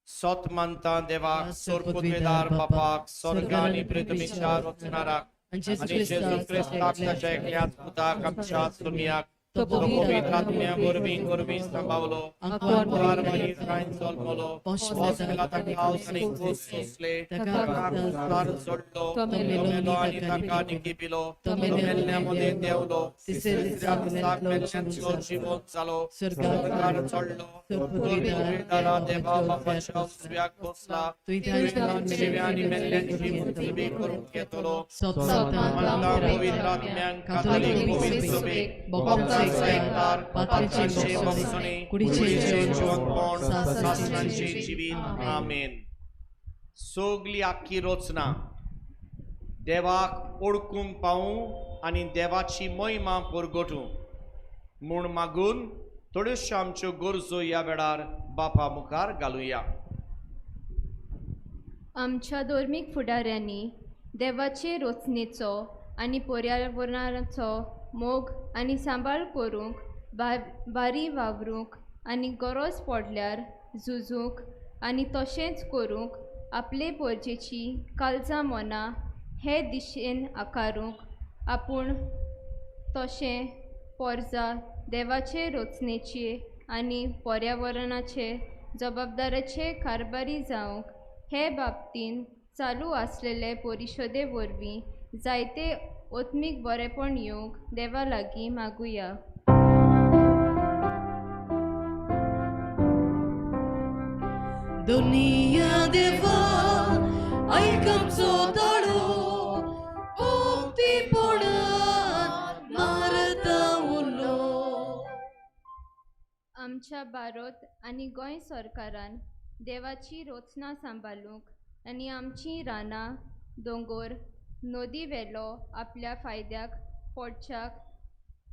सोत मानता देवाक, सोरपुतवेदार बापाक, स्वर्ग आनी पृथ्वीच्या रचणाराक आनी जेजू क्रिस्ताक ताच्या एकल्याच पुताक आमच्या सुमियाक, तो पवित्र आत्म्या वरवीं वरवीं सांबावलो, आंकवार मनीस जल्मलो, पोंस पिलाताक आनी क्रूस सोंसले, ताका क्रुसार चडलो, तो मेलो आनी ताका निकिपिलो, तो मेल्ल्या मदें देंवलो, तिसऱ्या दिसाक मेल्ल्यांतलो जिवंत जालो, स्वर्गार चडलो, पवित्रदारा देवा बापाच्या उजव्याक बसला, जिव्या आनी मेल्ल्यांची मुक्ती करूंक येतलो. मानता पवित्र आत्म्यांक, कातोलीक पवित्र सभेक, एकतार, पात्रांचे बक्षणे, कुडीचें जिवंतपण, सासणांचें जिवीत. आमेन. सगली आख्खी रचना देवाक ओळखूंक पावूं आनी देवाची महिमा परगटूं म्हूण मागून थोड्योश्यो आमच्यो गरजो ह्या वेळार बापा मुखार घालुया. आमच्या धर्मीक फुडाऱ्यांनी देवाचे रचनेचो आनी पर्यावरणाचो मोग आनी सांबाळ करूंक बारी वावरूंक आनी गरज पडल्यार झुजूंक आनी तशेंच करूंक आपले परजेची काळजां मनां हे दिशेन आकारूंक आपूण तशें पोरजा देवाचे रचनेचे आनी पर्यावरणाचे जबाबदाराचे कारभारी जावंक हे बाबतीन चालू आसलेले परिशदे वरवीं जायते आत्मीक बरेपण येवंक देवा लागीं मागुया. दुनिया देवा आयक आमचो ताळो, उक्तीपणान मारता उलो. आमच्या भारत आनी गोंय सरकारान देवाची रचना सांबाळूंक आनी आमचीं रानां, दोंगोर, नदी वेलो आपल्या फायद्याक पडच्याक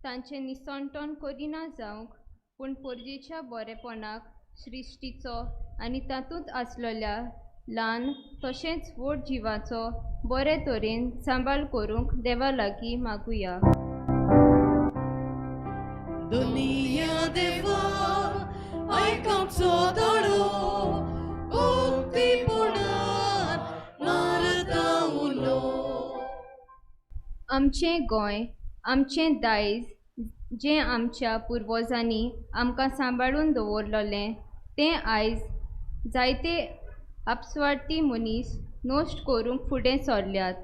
तांचें निसणटण करिना जावंक पूण परजेच्या बरेपणाक सृश्टीचो आनी तातूंत आसलेल्या ल्हान तशेंच व्हड जिवाचो बरे तरेन सांबाळ करूंक देवा लागीं मागुया. दुनिया देवा आयक आमचो ताळो, उक्तीपणान मारता उलो. आमचें गोंय, आमचें दायज जें आमच्या पुर्वजांनी आमकां सांबाळून दवरलेलें तें आयज जायते आपस्वार्थी मनीस नश्ट करूंक फुडें सरल्यात.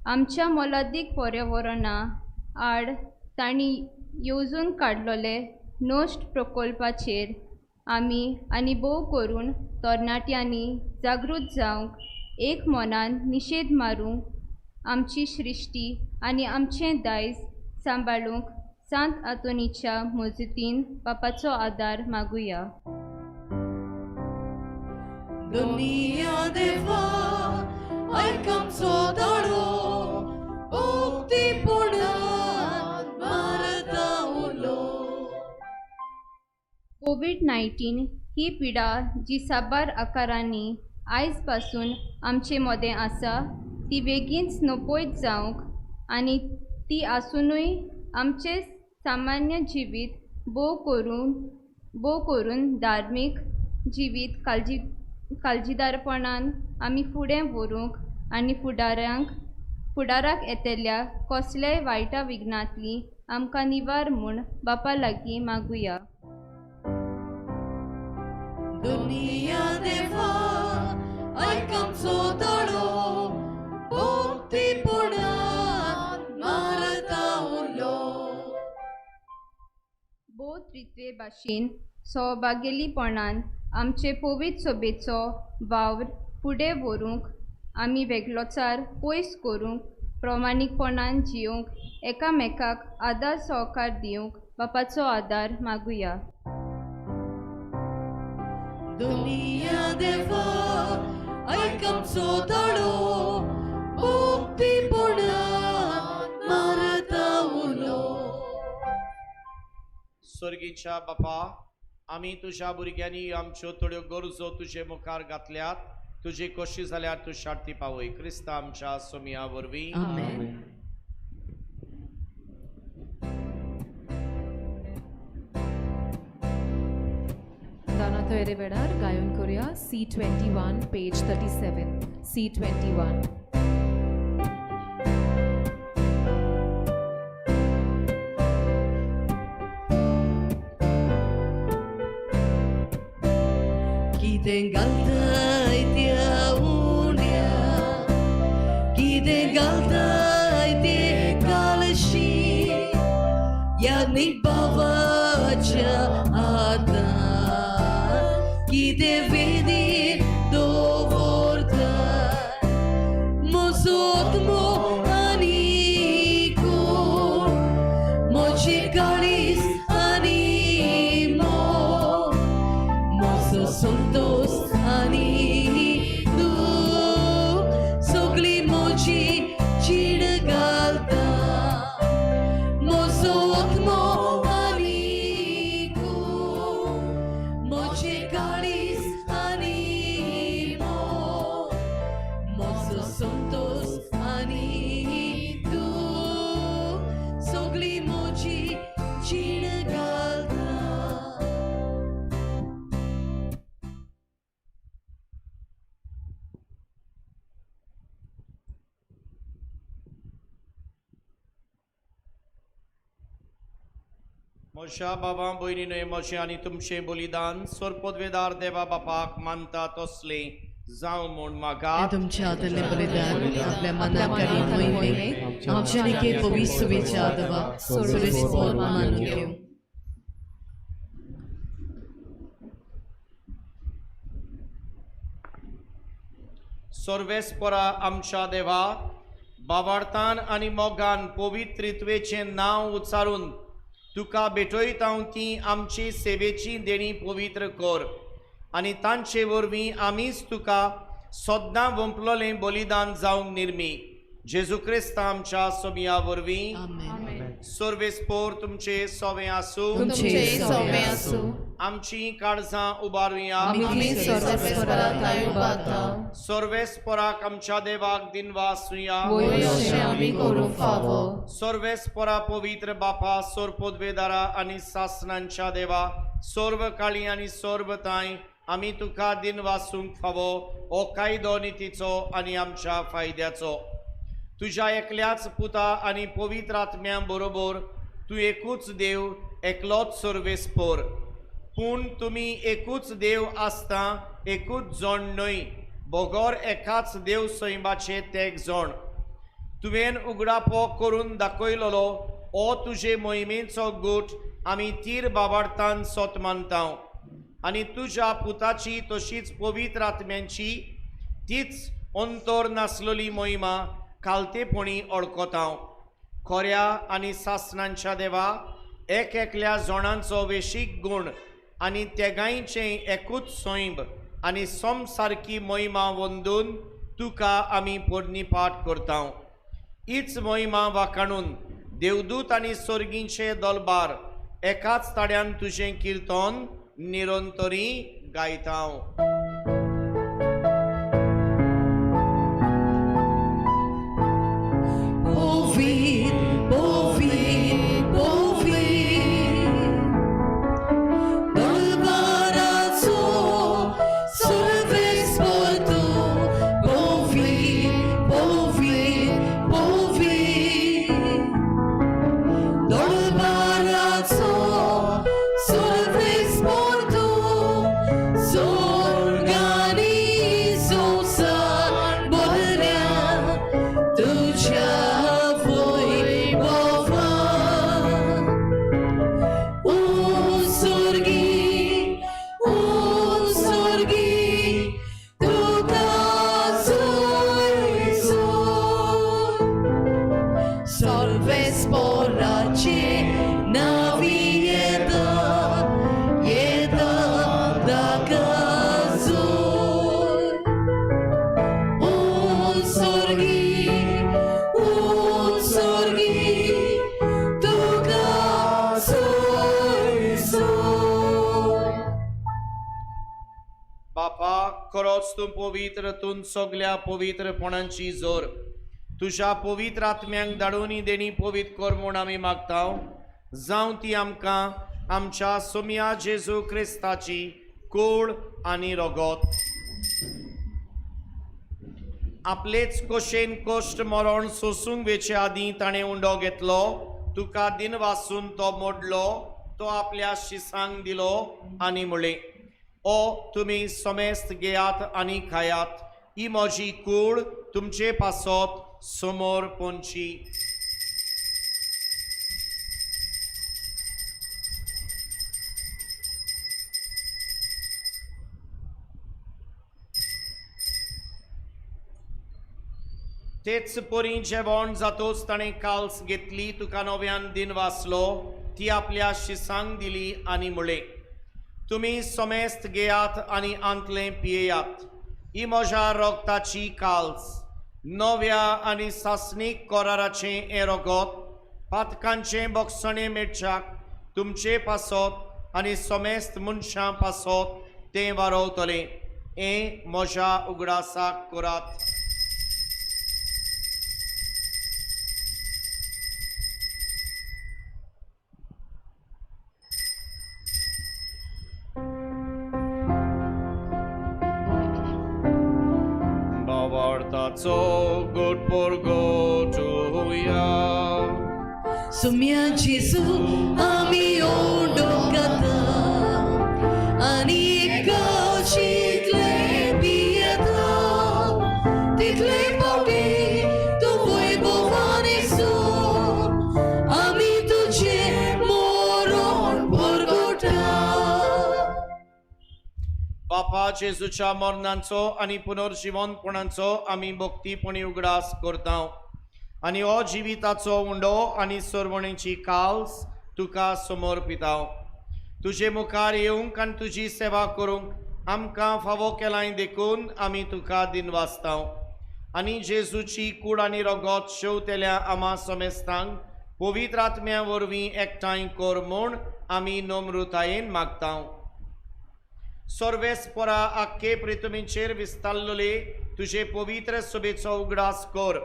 आमच्या मोलादीक पर्यावरणा आड तांणी येवजून काडलेले नश्ट प्रकल्पाचेर आमी आनी भोव करून तरणाट्यांनी जागृत जावंक एक मनान निशेध मारूंक आमची सृश्टी आनी आमचें दायज सांबाळूंक सांत आंतोनीच्या मजतीन बापाचो आदार मागुया. दुनिया देवा आयक आमचो ताळो उक्तीपणान मारता उलो. कोवीड-19 ही पिडा जी साबार आकारांनी आयज पासून आमचे मदें आसा ती बेगीनच नपयत जावंक आनी ती आसुनूय आमचें सामान्य जिवीत भोव करून धार्मीक जिवीत काळजीदारपणान आमी फुडें व्हरूंक आनी फुडाराक येतल्या कसल्याय वायटा विघ्नांतली आमकां निवार म्हूण बापा लागीं मागुया. दुनिया देवा आयक आमचो ताळो उक्तीपणान मारता उलो. भोव त्रित्वे भाशेन सौभागेलीपणान आमचे पवित्र सभेचो वावर फुडें व्हरूंक आमी वेगळोचार पयस करूंक प्रमाणीकपणान जियोंक एकामेकाक आदार सहकार दिवंक बापाचो आदार मागुया. दुनिया देवा आयक आमचो ताळो उक्तीपणान मारता उलो. स्वर्गीच्या बापा, आमी तुज्या भुरग्यांनी आमच्यो थोड्यो गरजो तुजे मुखार घातल्यात. तुजी कशी जाल्यार तूं शार्ती पावय. क्रिस्ता आमच्या सोमिया वरवीं. आमेन. दाना तयारे वेळार गायन करूया C21 page 37 C21. कितें घालताय त्या उण्या, कितें घालताय ते कालशी, ह्या निभावाच्या हातान कितें वेदीर दवरताय म्हजो आत्मो आनी कोण, म्हजें काळीज आनी मोग, म्हजो संतोस आनी दूख, सगळी म्हजी जीण घालता म्हजो आत्मो आनी कोण, म्हजें काळीज आनी मोग, म्हजो संतोस आनी दूख, सगळी म्हजी जीण घालता. म्हज्या बाबा भयणीनय म्हजें आनी तुमचें बलिदान सोरपोदवेदार देवा बापाक मानता तसलें जावं म्हूण मागात. तुमच्या हातांतलें बलिदान आपल्या मनाक आनी मोहिमेक आमच्या निके पवित्र सुवेच्या देवा सुरेस्पोर मानून घेवं. सर्वेस्परा आमच्या देवा, बाबार्थान आनी मोगान पवित्रित्वेचें नांव उच्चारून तुका भेटयता ती आमची सेवेची देणी पवित्र कर आनी तांचे वरवीं आमीच तुका सद्दां वंपलोलें बलिदान जावंक निर्मी. जेजू क्रिस्त आमच्या सोमिया वरवीं. सर्वेस्पोर तुमचे सोवे आसूं. तुमचे सोवे आसूं. आमची काळजां उबारुया. आमी सर्वेस्परा थांय उबारता. सर्वेस्पराक आमच्या देवाक दिनवासुया. वयर अशें आमी करूंक फावो. सर्वेस्परा पवित्र बापा, सोरपोदवेदारा आनी सासणांच्या देवा, सर्व काळी आनी सर्व तांय आमी तुका दिनवासूंक फावो हो कायदो नितीचो आनी आमच्या फायद्याचो. तुज्या एकल्याच पुता आनी पवित्र आत्म्या बरोबर तूं एकूच देव, एकलोच सर्वेस्पोर. पूण तुमी एकूच देव आसता, एकूच जण न्हय. बगर एकाच देव सैमाचे तेग जण. तुवें उगडापो करून दाखयलोलो ओ तुजे मोहिमेचो गूट आमी तीर बाबार्थान सोत मानता आनी तुज्या पुताची तशीच पवित्र आत्म्यांची तीच अंतर नासलेली मोहिमा खालतेपणी ओळखता. खऱ्या आनी सासणांच्या देवा, एक एकल्या जणांचो वेशीक गूण आनी तेगांयचें एकूच सैम आनी समसारकी मोहिमा वंदून तुका आमी पोरणीपाठ करता. हीच मोहिमा वाखाणून देवदूत आनी स्वर्गींचे दलबार एकाच ताड्यान तुजें किर्तन निरंतरी गायता. तूं पवित्र, तूं सगल्या पवित्रपणांची जोर तुज्या पवित्र आत्म्यांक धाडून देणी पवित्र कर म्हूण आमी मागता. जावं ती आमकां आमच्या सोम्या जेजू क्रिस्ताची कूड आनी रगत. आपलेच कोशेन कोश्ट मरण सोसूंक वेचे आदीं ताणें उंडो घेतलो, तुका दिनवासून तो मोडलो, तो आपल्या शिसांक दिलो आनी म्हळें, ओ तुमी समेस्त घेयात आनी खायात, ही म्हजी कूड तुमचे पासत समोर पोंची. तेच परी जेवण जातोच ताणें काल्स घेतली, तुका नव्यान दिन वाचलो, ती आपल्या शिसांक दिली आनी म्हळें, तुमी समेस्त घेयात आनी आंतलें पियेयात, ही म्हज्या रगताची काल्स, नव्या आनी सासणीक कराराचें हें रगत पातकांचें बक्षणें मेळच्याक तुमचे पासत आनी समेस्त मनशां पासत तें वारवतलें. हें म्हज्या उगडासाक करात. So good for go to ya. Sumya Jesu ami ondokata ani kachitle piyata title paute tu vaibhavane so ami tujhe moron porgota. बापा जेजूच्या मरणांचो आनी पुनर्जिवनपणाचो आमी भक्तीपणी उगडास करता आनी हो जिविताचो उंडो आनी सरवणेची काल्स तुका समर्पिता. तुजे मुखार येवंक आनी तुजी सेवा करूंक आमकां फावो केलाय देखून आमी तुका दिनवासता आनी जेजूची कूड आनी रगत शेवतेल्या आमा समेस्तांक पवित्र आत्म्या वरवीं एकठांय कर म्हूण आमी नम्रतायेन मागता. सर्वेस्परा आख्खे प्रितुमीचेर विस्तारलेले तुजे पवित्र सभेचो उगडास कर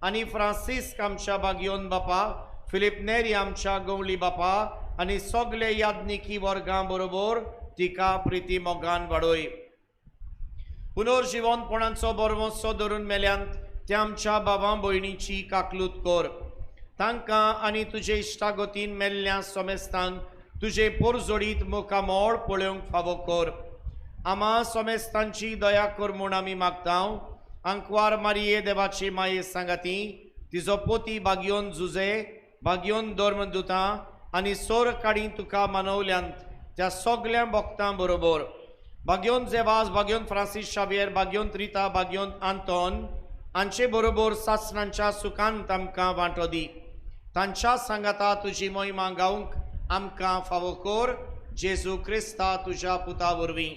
आनी फ्रांसिस्क आमच्या बागयोन बापा, फिलीप नेरी आमच्या गवळी बापा आनी सगळे याज्ञिकी वर्गां बरोबर तिका प्रिती मोगान वाडय. पुनर्जिवनपणाचो बरवसो धरून मेल्यांत त्या आमच्या बाबा भयणीची काकलूत कर, तांकां आनी तुजे इश्टागतीन मेल्ल्या समेस्तांक तुजे पोरजोडीत मुखामोळ पळोवंक फावो कर. आमा सोमेस्तांची दया कर म्हूण आमी मागता. आंकवार मारिये देवाची माये सांगाती तिजो पोती बागयोन जुजे बागयोन धर्मदुतां आनी सोर काडी तुका मानवल्यांत त्या सगल्या भक्तां बरोबर बागयोन जेवाज बागयोन फ्रांसीस शावियर बागयोन त्रिता बागयोन आंतोन हांचे बरोबर सासणांच्या सुखांत आमकां वांटो दी. तांच्या सांगाता तुजी मोहिमा गावंक आमकां फावो कर जेजू क्रिस्ता तुज्या पुता वरवीं.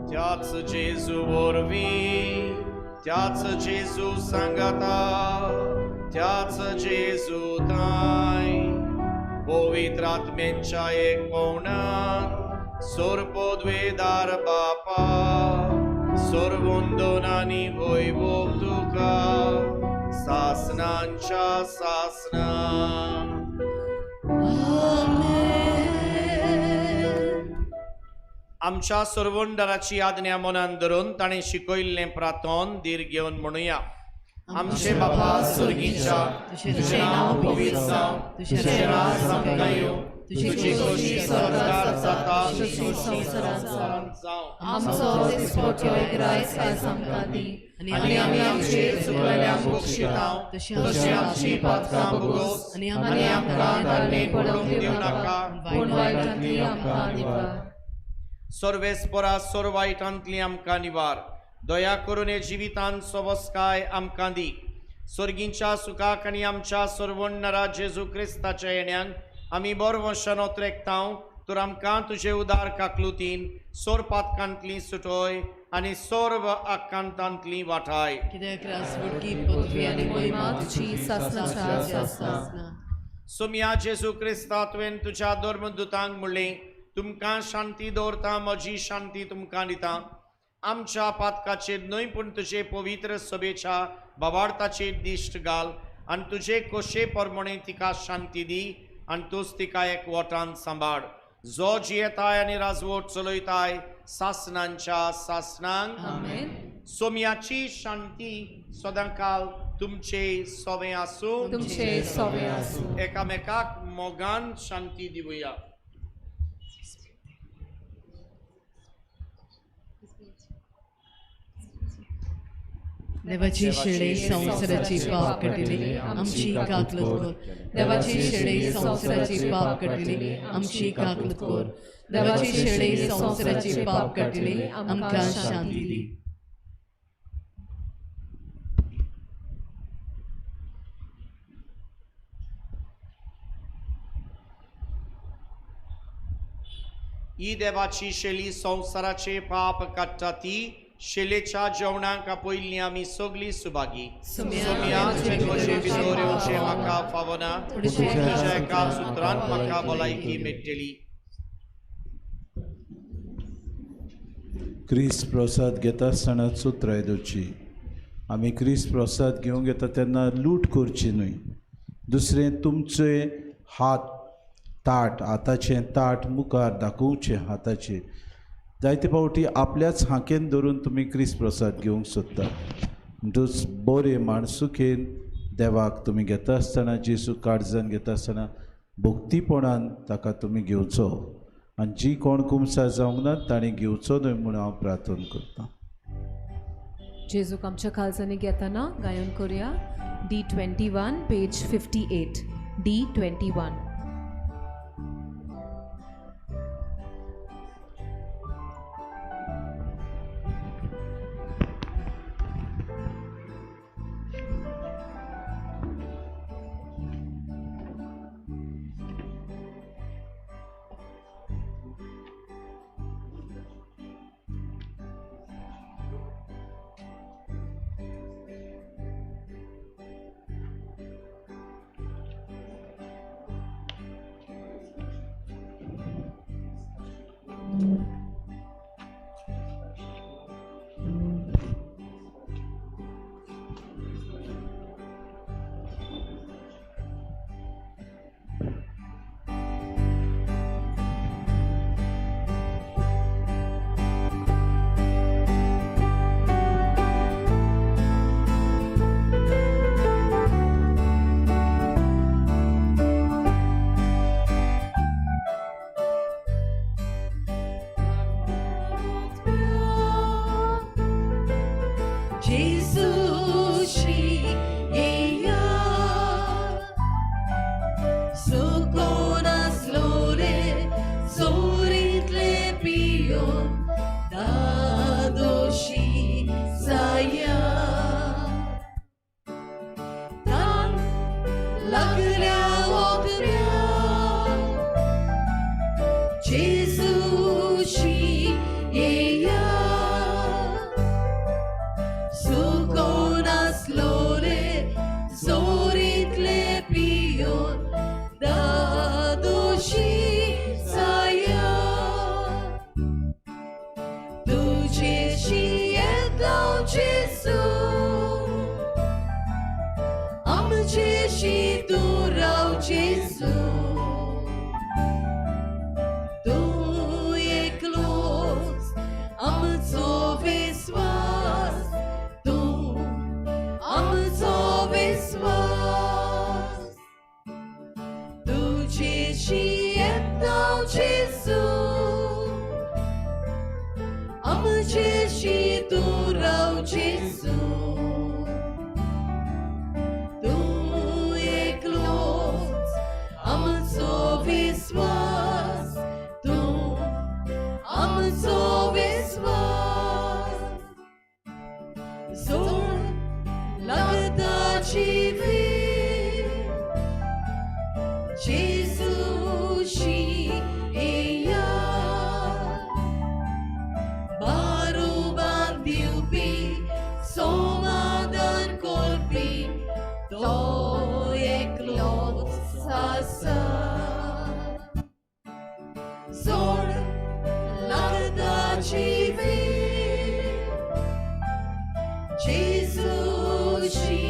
त्याच जेजू वरवीं त्याच जेजू सांगाता त्याच जेजू ताय पवित्र आत्म्यांच्या एक पवनान सोरपोद्वेदार बापा सोरवंदन आनी वैभव तुका सासनांच्या सासना. आमच्या सर्वंडराची आज्ञा मनान धरून ताणें शिकयल्लें प्रार्थन धीर घेवन म्हणुया. आमचे बापा स्वर्गीच्या तुजें नांव पवित्र जावं, तुजें राज आमकां येवं, तुजी खोशी स्वर्गार जाता तशी संवसारांत जावं. आमचो दिसपट्टो ग्रास आयज आमकां दी आनी आमी आमचेर चुकलेल्यांक बक्षिता तशी आमची पातकां भोगोस आनी आमकां ताळणे पडूंक दिवं नाका पूण वायटांतली आमकां निवार. सर्वेस्परा सोर वायटांतली आमकां निवार. दया करून हे जिवितांत सोबसकाय आमकां दी. स्वर्गींच्या सुखाक आनी आमच्या सर्वोन्नरा जेजू क्रिस्ताच्या येण्यांक आमी बरवंशान ओत्रेकतांव तर आमकां तुजे उदार काकलुतीन सोर पातकांतली सुटोय आनी सर्व आकांतांतली वाठाय. कित्याक रासवडकी पदवी आनी मोहिमा तुजी सासणाच्या सासणा. सोम्या जेजू क्रिस्ता तुवें तुज्या धर्मदुतांक म्हणलें तुमकां शांती दवरता म्हजी शांती तुमकां दिता. आमच्या पातकाचेर न्हय पूण तुजे पवित्र सभेच्या बाबार्थाचेर दिश्ट घाल आनी तुजे खोशे प्रमाणे तिका शांती दी आनी तूंच तिका एक वटान सांबाळ जो जियेताय आनी राजवट चलयताय सासणांच्या सासणांक. सोम्याची शांती सदांकाल तुमचे सोवे आसूं. तुमचे सोवे आसूं. एकामेकाक मोगान शांती दिवया. देवाची शेळे संवसाराची पाप काडटली आमची काकलत कर. देवाची शेळे संवसाराची पाप काडटली आमची काकलत कर. देवाची शेळे संवसाराची पाप काडटली आमकां शांती दी. ही देवाची शेली संवसाराचे पाप काडटा ती शेलेच्या जेवणाक आपयल्ली आमी सगळीं सुभागी. सोम्या तुजे भितर येवचें म्हाका फावना तुज्या एका सुत्रान म्हाका भलायकी मेळटली. क्रिस्त प्रसाद घेता आसतना सुत्राय दवरची. आमी क्रिस्त प्रसाद घेवंक येता तेन्ना लूट करची न्हय. दुसरें तुमचे हात ताट हाताचें ताट मुखार दाखोवचें हाताचेर. जायते फावटी आपल्याच हांकेन धरून तुमी क्रिस्त प्रसाद घेवंक सोदता. म्हणटूच बरें माणसुकेन देवाक तुमी घेता आसतना जेजू काळजान घेता आसतना भक्तीपणान ताका तुमी घेवचो आनी जी कोण कुमसार जावंक ना तांणी घेवचो न्हय म्हूण हांव प्रार्थना करतां. जेजूक आमच्या काळजांनी घेतना गायन करुया. D21 page 58. D21. पियोन दादोशी जाया तान लागल्या ओतऱ्या जेजूशी येया सुकोन आसलोले जोरींतले पियोन दादोशी जाया तुजेशी येता जेजू आमचेशी तूं राव जेजू तूं एकलोच आमचो विस्वास तूं आमचो विस्वास तुजेशी येता जेजू आमचेशी तूं राव जेजू तूं एकलोच आमचो विस्वास तूं आमचो विस्वास जोड लागता जिवीत जेजूशी येया बारोबार दिवपी समाधान करपी तो एकलोच आसा जोड लागता जिवीत जेजूशी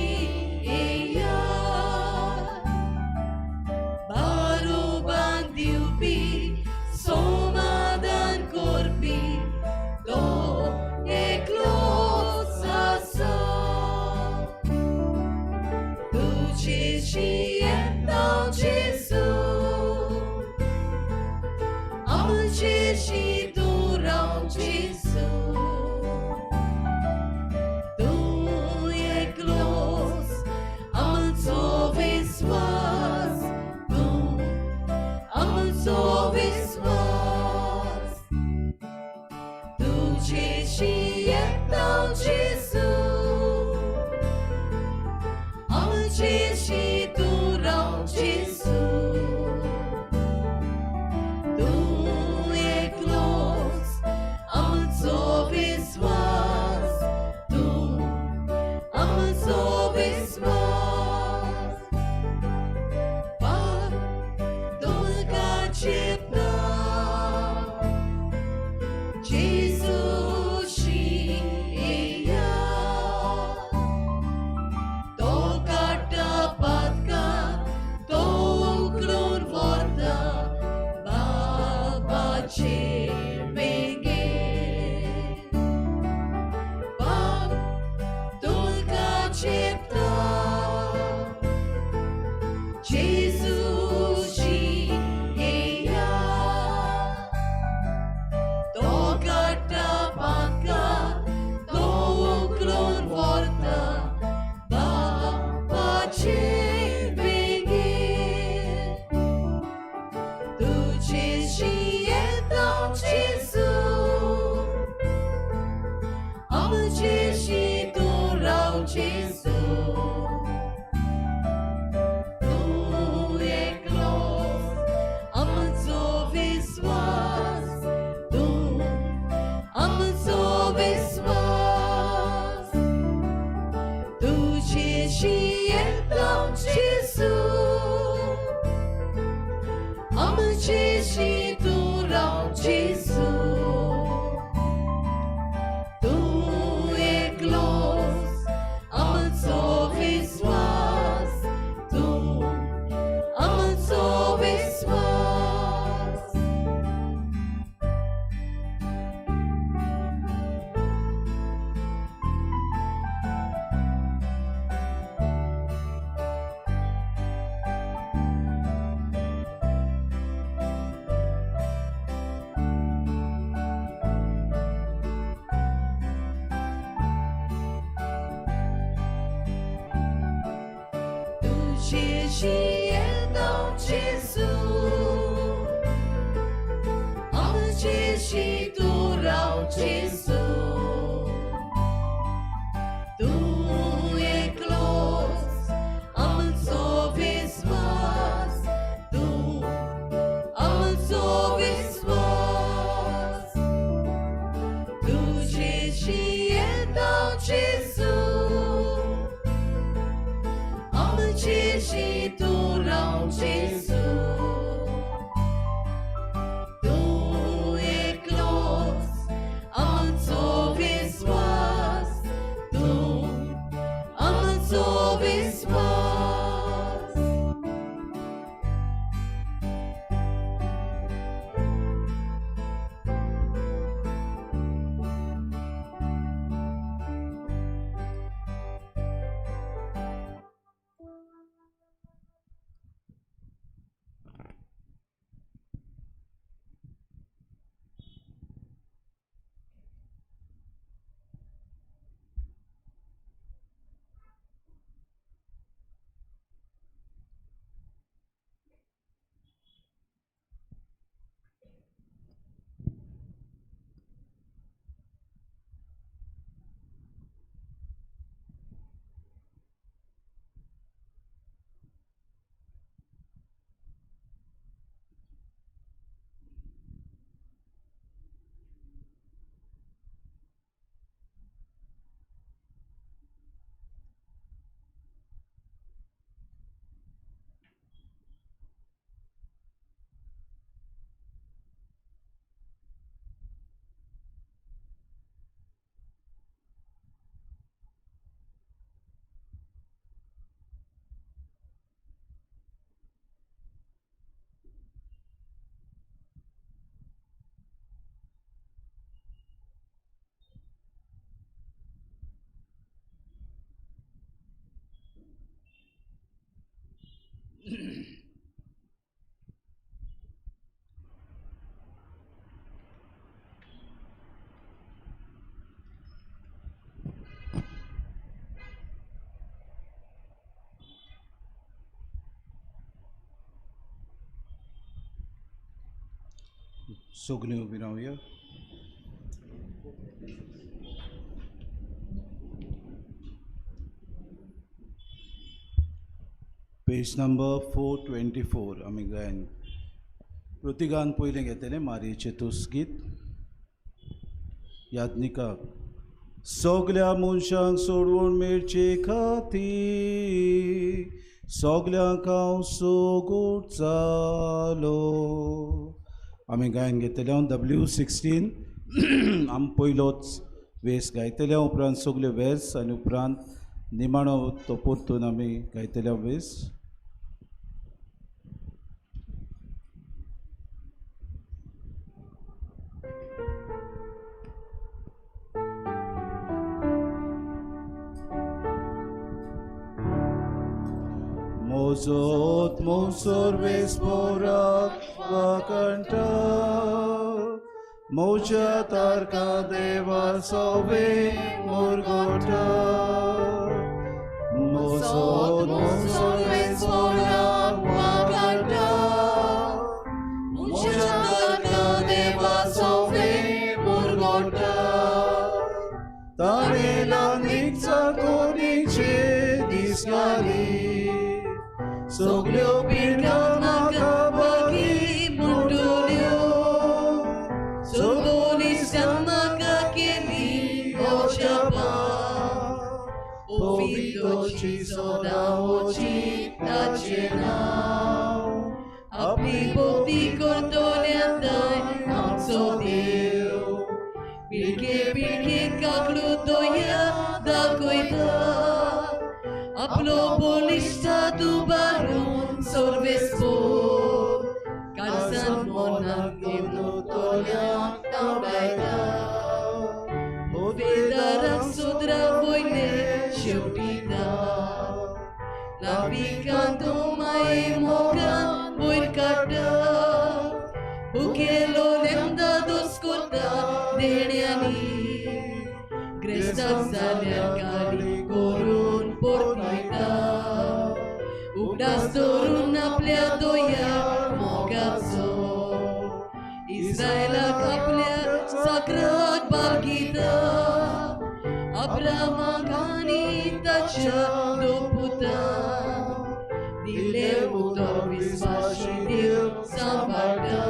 येया बारोबार दिवपी समाधान करपी तो एकलोच आसा तुजेशी येता जेजू आमचेशी तूं राव जेजू तूं एकलोच आमचो विस्वास तूं आमचो विस्वास तुजेशी येता जेजू आमचेशी तूं राव जेजू तूं एकलोच आमचो विस्वास तूं आमचो विस्वास पाप तुमकां चेपता जेजूशी येया तो काडटा पातकां तो उखलून व्हरता बाबाचे वेंगेंत पाप तुमकां चेपता जेजूशी येया तो काडटा पातकां तो उखलून व्हरता बाबाचे वेंगेंत तुजेशी येता जेजू आमचेशी तूं राव जेजू तूं एकलोच आमचो विस्वास तूं आमचो विस्वास तुजेशी येता जेजू आमचेशी तूं राव जेजू तूं एकलोच आमचो विस्वास तूं आमचो विस्वास तुजेशी येता जेजू आमचेशी तूं जेजू तूं एकलोच आमचो विस्वास तूं आमचो विस्वास तुजेशी येता जेजू आमचेशी तूं राव जेजू तूं एकलोच आमचो विस्वास तूं आमचो विस्वास. सगळीं उबी रावया. पेज नंबर 424 आमी गायन प्रतिगान पयलें घेतलें मारयेचें तुस गीत याज्ञिकाक. सगल्या मनशांक सोडवण मेळचे खातीर सगल्यांक हांव सोगूट जालो. आमी गायन घेतले हांव W16. आमी पयलोच वेस गायतले, उपरांत सगळे वेर्स आनी उपरांत निमाणो तो परतून आमी गायतले वेस. मोजोत मोसोर वेस पोराक वाकंटा मोज्या तारका देवा सोवे मुरगोटा. मोजोत मोसोर वेस पोराक वाकंटा मोज्या तारका देवा सोवे मुरगोटा. ताणेला निकचा कोणीचे दीस घाली सगल्यो पिडा म्हाका बागी मुंडुल्यो सगळी म्हाका केली ओविदोची सदांची ताचें नांव आपली भक्ती करतल्या थंय आमचो देव पिळगे पिळगे काकडू दया दाखयता आपलो बळिश्ट दुबारून सर्वेस्पोर काळजान मनाक घेवन तोल्यांक तांवडायता दाराक सुदरा वयले शेवटीता लापिकान तूं माये मोगान वयर काडटा उकेलो लेमदा दोस करता देण्यांनी ग्रेस्ताक जाल्यार गाडी करून परतायता उगडास दवरून आपल्या दोया मोगाचो इस्रायलाक आपल्या साकराक अब्रामाक आनी ताच्या दोपुताक दिले उतर विस्वासी देव सांबाळटा.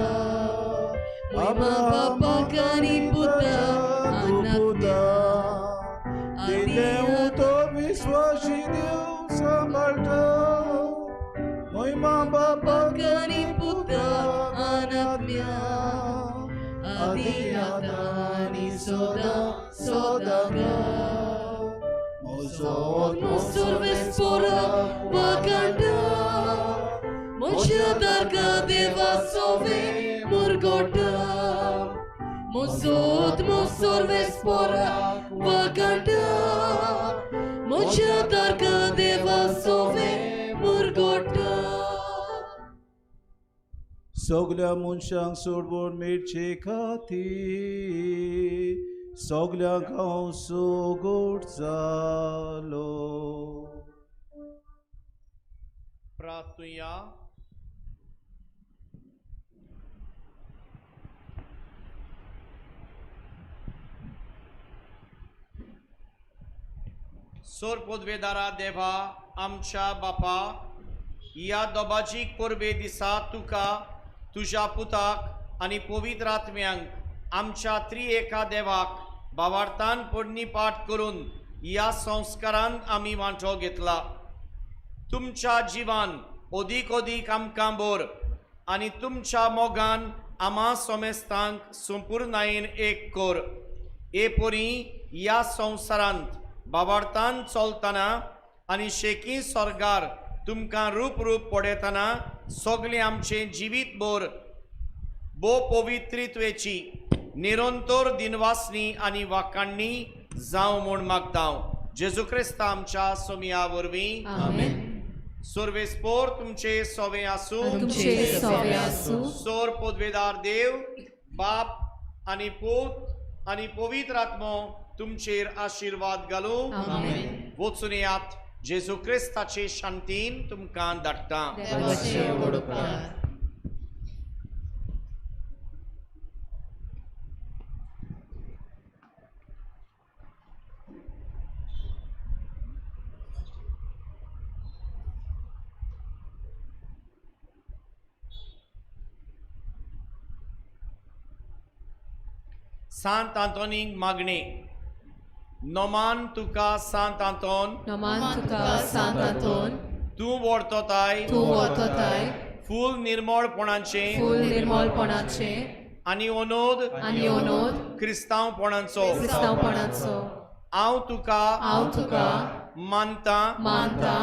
मोयमा बापाक आनी पुताक आनात्म्याक दिले उतर विश्वासी देव सांबाळटा. मोयमा बापाक आनी पुताक आनात्म्याक आदी आतां आनी सदां सदां. Mosor wakanda Mosha darga deva sove murgota Mosot mosor vespora wakanda Mosha darga deva sove murgota. सगल्या मनशांक सोडवण मेळचे खातीर सगल्यांक हांव सोगोट जालो. प्रार्थुया. सोर पोदवेदारा देवा आमच्या बापा, ह्या दोबाजीक परबे दिसा तुका तुज्या पुताक आनी पवित्र आत्म्यांक आमच्या त्रिएका देवाक भावार्थान पडणी पाठ करून ह्या संस्कारान आमी वांटो घेतला. तुमच्या जिवान अदीक अदीक आमकां बोर आनी तुमच्या मोगान आमा सोमेस्तांक संपुर्णायेन एक कर. हे परी ह्या संवसारांत भावार्थान चलतना आनी शेकी स्वर्गार तुमकां रूप रूप पडयतना सगळें आमचें जिवीत भर भोव पवित्रित्वेची निरंतर दिनवासनी आनी वाखाणणी जावं म्हूण मागता. जेजू क्रिस्ता आमच्या सोमया वरवीं. आमेन. सर्वेस्पोर तुमचे सोवे आसूं. तुमचे सोवे आसूं. सोर पदवेदार देव बाप आनी पूत आनी पवित्र आत्मो तुमचेर आशिर्वाद घालूं. आमेन. वचून येयात. जेजू क्रिस्ताचे शांतीन तुमकां धाडटा. देवाचे व्हड उपकार. सांत आंतोनीक मागणें. नोमान तुका सांत आंतोन, नमान तुका सांत आंतोन, तूं व्हरतोताय, तूं व्हरतोताय फूल निर्मळपणाचें, फूल निर्मळपणाचें आनी अनोद, आनी अनोद क्रिस्तांवपणाचो, क्रिस्तांवपणाचो. हांव तुका, हांव तुका मानता, मानता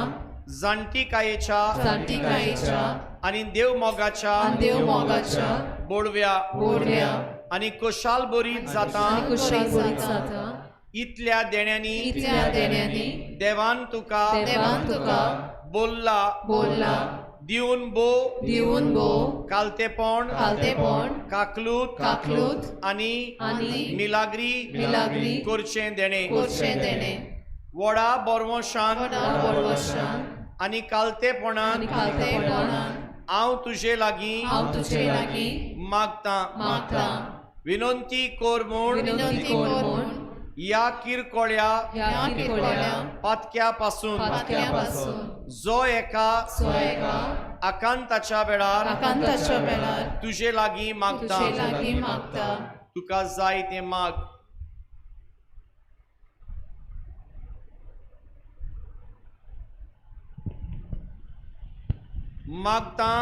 जाणटिकायेच्या, जाणटिकायेच्या आनी देवमोगाच्या, आनी देवमोगाच्या बोडव्या, बोडव्या आनी कुशाल बरीत जाता, आनी कुशाल बरीत जाता इतल्या देण्यांनी, इतल्या देण्यांनी देवान तुका, देवान तुका बोल्ला, बोल्ला दिवन बो, दिवन बो कालतेपण, कालतेपण काकलूत, काकलूत आनी आनी मिलाग्री, मिलाग्री करचें देणें, करचें देणें. व्हडा बरवशान, व्हडा बरवशान आनी कालतेपणान, आनी कालतेपणान हांव तुजे लागीं, हांव तुजे लागीं मागतां, मागतां. विनंती कर म्हूण, विनंती कर म्हूण ह्या किरकोळ्या, ह्या किरकोळ्या पातक्या पासून, पातक्या पासून जो एका, जो एका आकांताच्या वेळार, आकांताच्या वेळार तुजे लागीं मागता, तुजे लागीं मागता. तुका जाय तें माग. मागता,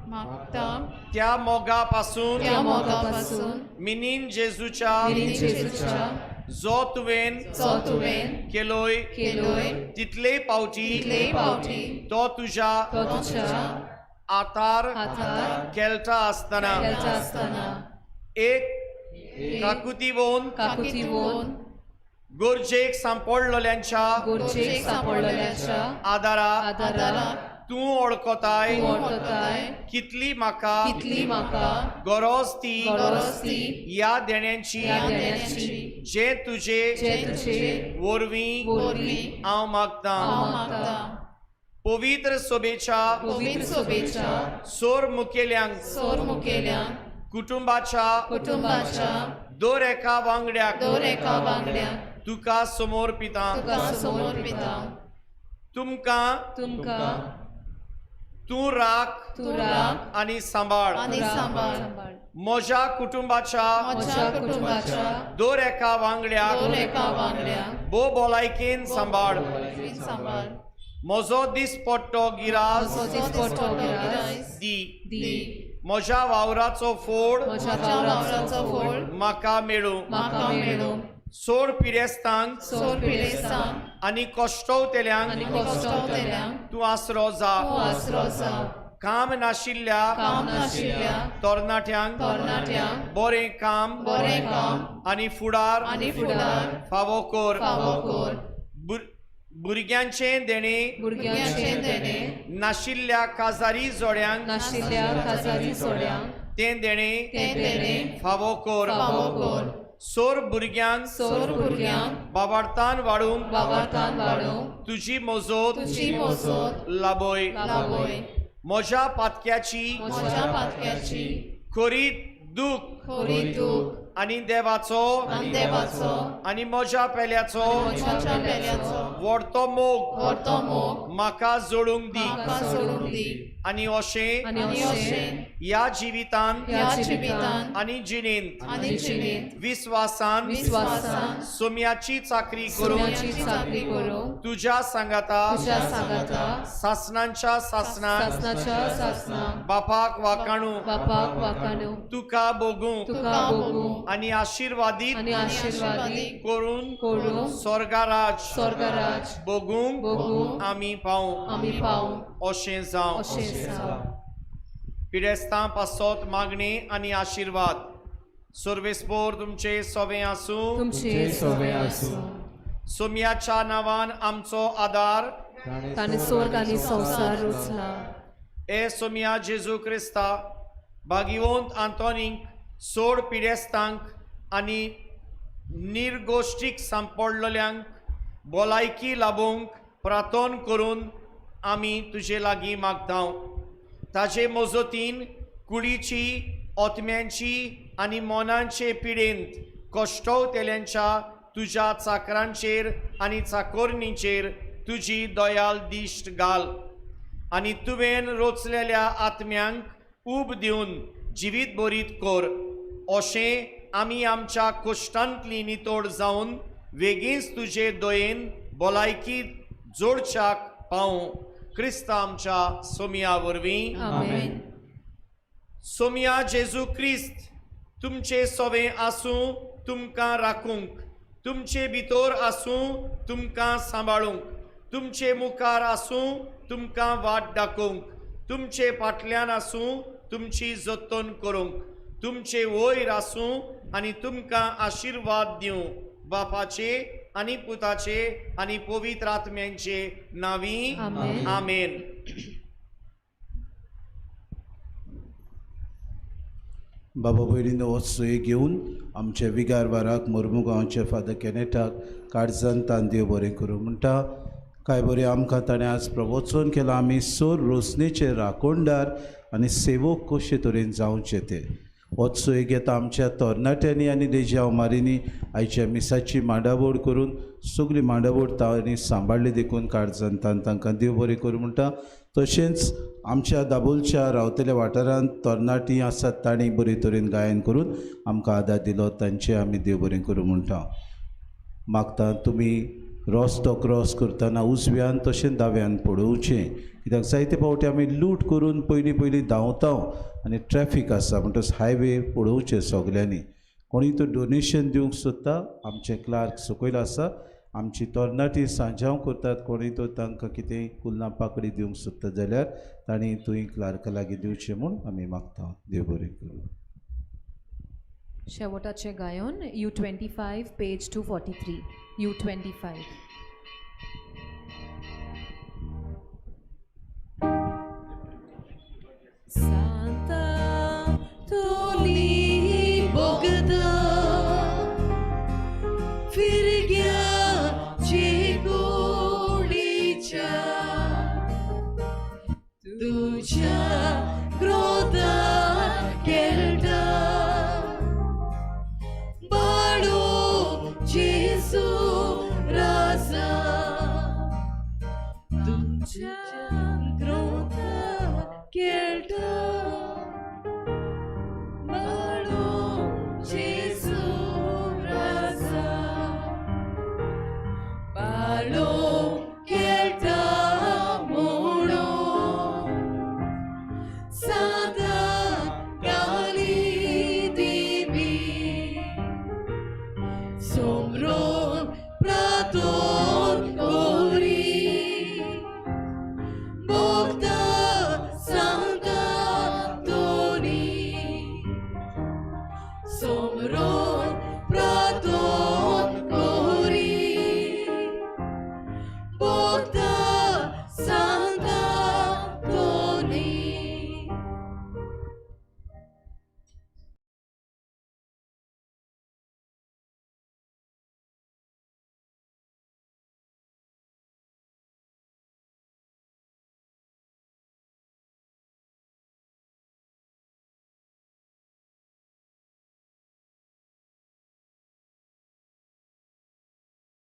मागता त्या मोगा पासून, त्या मोगा पासून मिनीन जेजूच्या, मिनीन जेजूच्या जो तुवें, जो तुवें केलोय, केलोय तितले पावटी, तितले पावटी तो तुज्या, तो तुज्या हातार हातार खेळटा आसतना, खेळटा आसतना एक काकुतीवोन, काकुतीवोन गरजेक सांपडलेल्यांच्या, गरजेक सांपडलेल्यांच्या आदारा, आदारा तूं वळखताय, तूं वळखताय कितली म्हाका, कितली म्हाका गरज ती, गरज ती ह्या देण्यांची, ह्या देण्यांची जे तुजे, जे तुजे वरवीं, वरवीं हांव मागतां. हांव मागतां. पवित्र सोबेच्या, पवित्र सोबेच्या सोर मुखेल्यांक, सोर मुखेल्यांक कुटुंबाच्या, कुटुंबाच्या दर एका वांगड्याक, दर एका वांगड्याक तुका समर्पिता, तुका समर्पिता. तुमकां, तुमकां तूं राख, तूं राख आनी सांबाळ, आनी सांबाळ. म्हज्या कुटुंबाच्या, म्हज्या कुटुंबाच्या दर एका वांगड्याक, दर एका वांगड्याक भोव भलायकेन सांबाळ. सांबाळ. म्हजो दिसपट्टो गिरास म्हजो दिसपट्टो गिरास दी. दी. म्हज्या वावराचो फोड म्हज्या म्हज्या वावराचो फोड म्हाका मेळूं. म्हाका मेळूं. सोड पिडेस्तांक सोड पिडेस्तांक आनी कश्टवतेल्यांक आनी कश्टवतेल्यांक तूं आसरो जा. तूं आसरो जा. काम नाशिल्ल्या, काम नाशिल्ल्या तरणाट्यांक तरणाट्यांक बरें काम, बरें काम आनी फुडार, आनी फुडार फावो कर. फावो कर. भुरग्यांचें देणें भुरग्यांचें देणें नाशिल्ल्या काजारी जोड्यांक नाशिल्ल्या काजारी जोड्यांक तें देणें तें देणें फावो कर. फावो कर. सोर भुरग्यांक, सोर भुरग्यांक बाबार्थान वाडूंक बाबार्थान वाडूंक तुजी मजत, तुजी मजत लाबय. लाबय. म्हज्या पातक्याची, म्हज्या पातक्याची खरी दूख, खरी दूख आनी देवाचो, आनी देवाचो आनी म्हज्या पेल्याचो, म्हज्या पेल्याचो व्हडतो मोग, व्हडतो मोग म्हाका जोडूंक दी. म्हाका जोडूंक दी. आनी अशें, आनी आनी अशें अशें ह्या जिवितांत, ह्या जिवितांत आनी जिणेंत, आनी जिणेंत विस्वासान, विस्वासान सोम्याची चाकरी करूंक सोम्याची चाकरी करूंक तुज्या सांगाता, तुज्या सांगाता सासणांच्या सासणाक सासणाच्या सासणाक बापाक वाकाणू, बापाक वाकाणू तुका भोगूं तुका भोगूं आनी आशिर्वादीत आनी आशिर्वादीत करून करून स्वर्गाराज स्वर्गराज भोगूंक भोगूंक आमी पावूं. आमी पावूं. अशें जावं. अशें जावं. पिडेस्तां पासत मागणी आनी आशिर्वाद. सर्वेस्पोर तुमचे सोवे आसूं. तुमचे सोवे आसूं. सोम्याच्या नांवान आमचो आदार. ताणें स्वर्ग आनी संवसार रचला. ए सोम्या जेजू क्रिस्ता, भागिवंत आंतोनीक सोड पिडेस्तांक आनी निर्गोश्टीक सांपडलेल्यांक भलायकी लाबोवंक प्रार्थन करून आमी तुजे लागीं मागता. ताजे मजतीन कुडीची, आत्म्यांची आनी मनांचे पिडेंत कश्टवतेल्यांच्या तुज्या चाकरांचेर आनी चाकोरणीचेर तुजी दयाल दिश्ट घाल आनी तुवें रोचलेल्या आत्म्यांक ऊब दिवन जिवीत बरीत कर. अशें आमी आमच्या कश्टांतली नितोड जावन वेगींच तुजे दयेन भलायकी जोडच्याक पावूं. क्रिस्ता आमच्या सोमया वरवीं. आमेन. सोमया जेजू क्रिस्त तुमचे सोवे आसूं तुमकां राखूंक, तुमचे भितर आसूं तुमकां सांबाळूंक, तुमचे मुखार आसूं तुमकां वाट दाखोवंक, तुमचे फाटल्यान आसूं तुमची जतन करूंक, तुमचे वयर आसूं आनी तुमकां आशिर्वाद दिवं. बापाचे आनी पुताचे आनी पवित्र आत्म्यांचे नांवी. आमेन. आमेन. बाबा भयणीनो, हो सोय घेवन आमच्या विगारवाराक मोर्मुगांवचे फादर कॅनेटाक काळजान तान देव बरें करूं म्हणटा. काय बरें आमकां ताणें आज प्रवचन केलां. आमी सोर रोसणेचे राखणदार आनी सेवक कशे तरेन जावचें तें हो सोय घेता आमच्या तरणाट्यांनी आनी लेज्याव मारींनी आयच्या मिसाची मांडावळ करून सगळी मांडावळ तांणी सांबाळ्ळी देखून काळजान तान तांकां देव बरें करूं म्हणटा. तशेंच आमच्या दाबोलच्या रावतल्या वाठारांत तरणाटीं आसात तांणी बरे तरेन गायन करून आमकां आदार दिलो, तांचे आमी देव बरें करूं म्हणटा. मागता तुमी रस्तो क्रॉस करतना उजव्यान तशेंच दाव्यान पळोवचें, कित्याक जायते फावटी आमी लूट करून पयलीं पयलीं धांवता आनी ट्रॅफीक आसा म्हणटच हायवे पळोवचें सगल्यांनी. कोणी तो डोनेशन दिवंक सोदता आमचे क्लार्क सकयल आसा, आमची तरणाटी सांजांव करतात, कोणी तो तांकां कितेंय कुल्लां पाकडी दिवंक सोदता जाल्यार तांणी तुवें क्लार्का लागीं दिवचें म्हूण आमी मागता. देव बरें करूं. शेवटाचें गायन U25 page 243. U25. Santa Toli Bogda फिरग्याची गोडीच्या तुझ्या क्रोधान केळटा बाळो जेजू. सोमरोन प्रार्थना.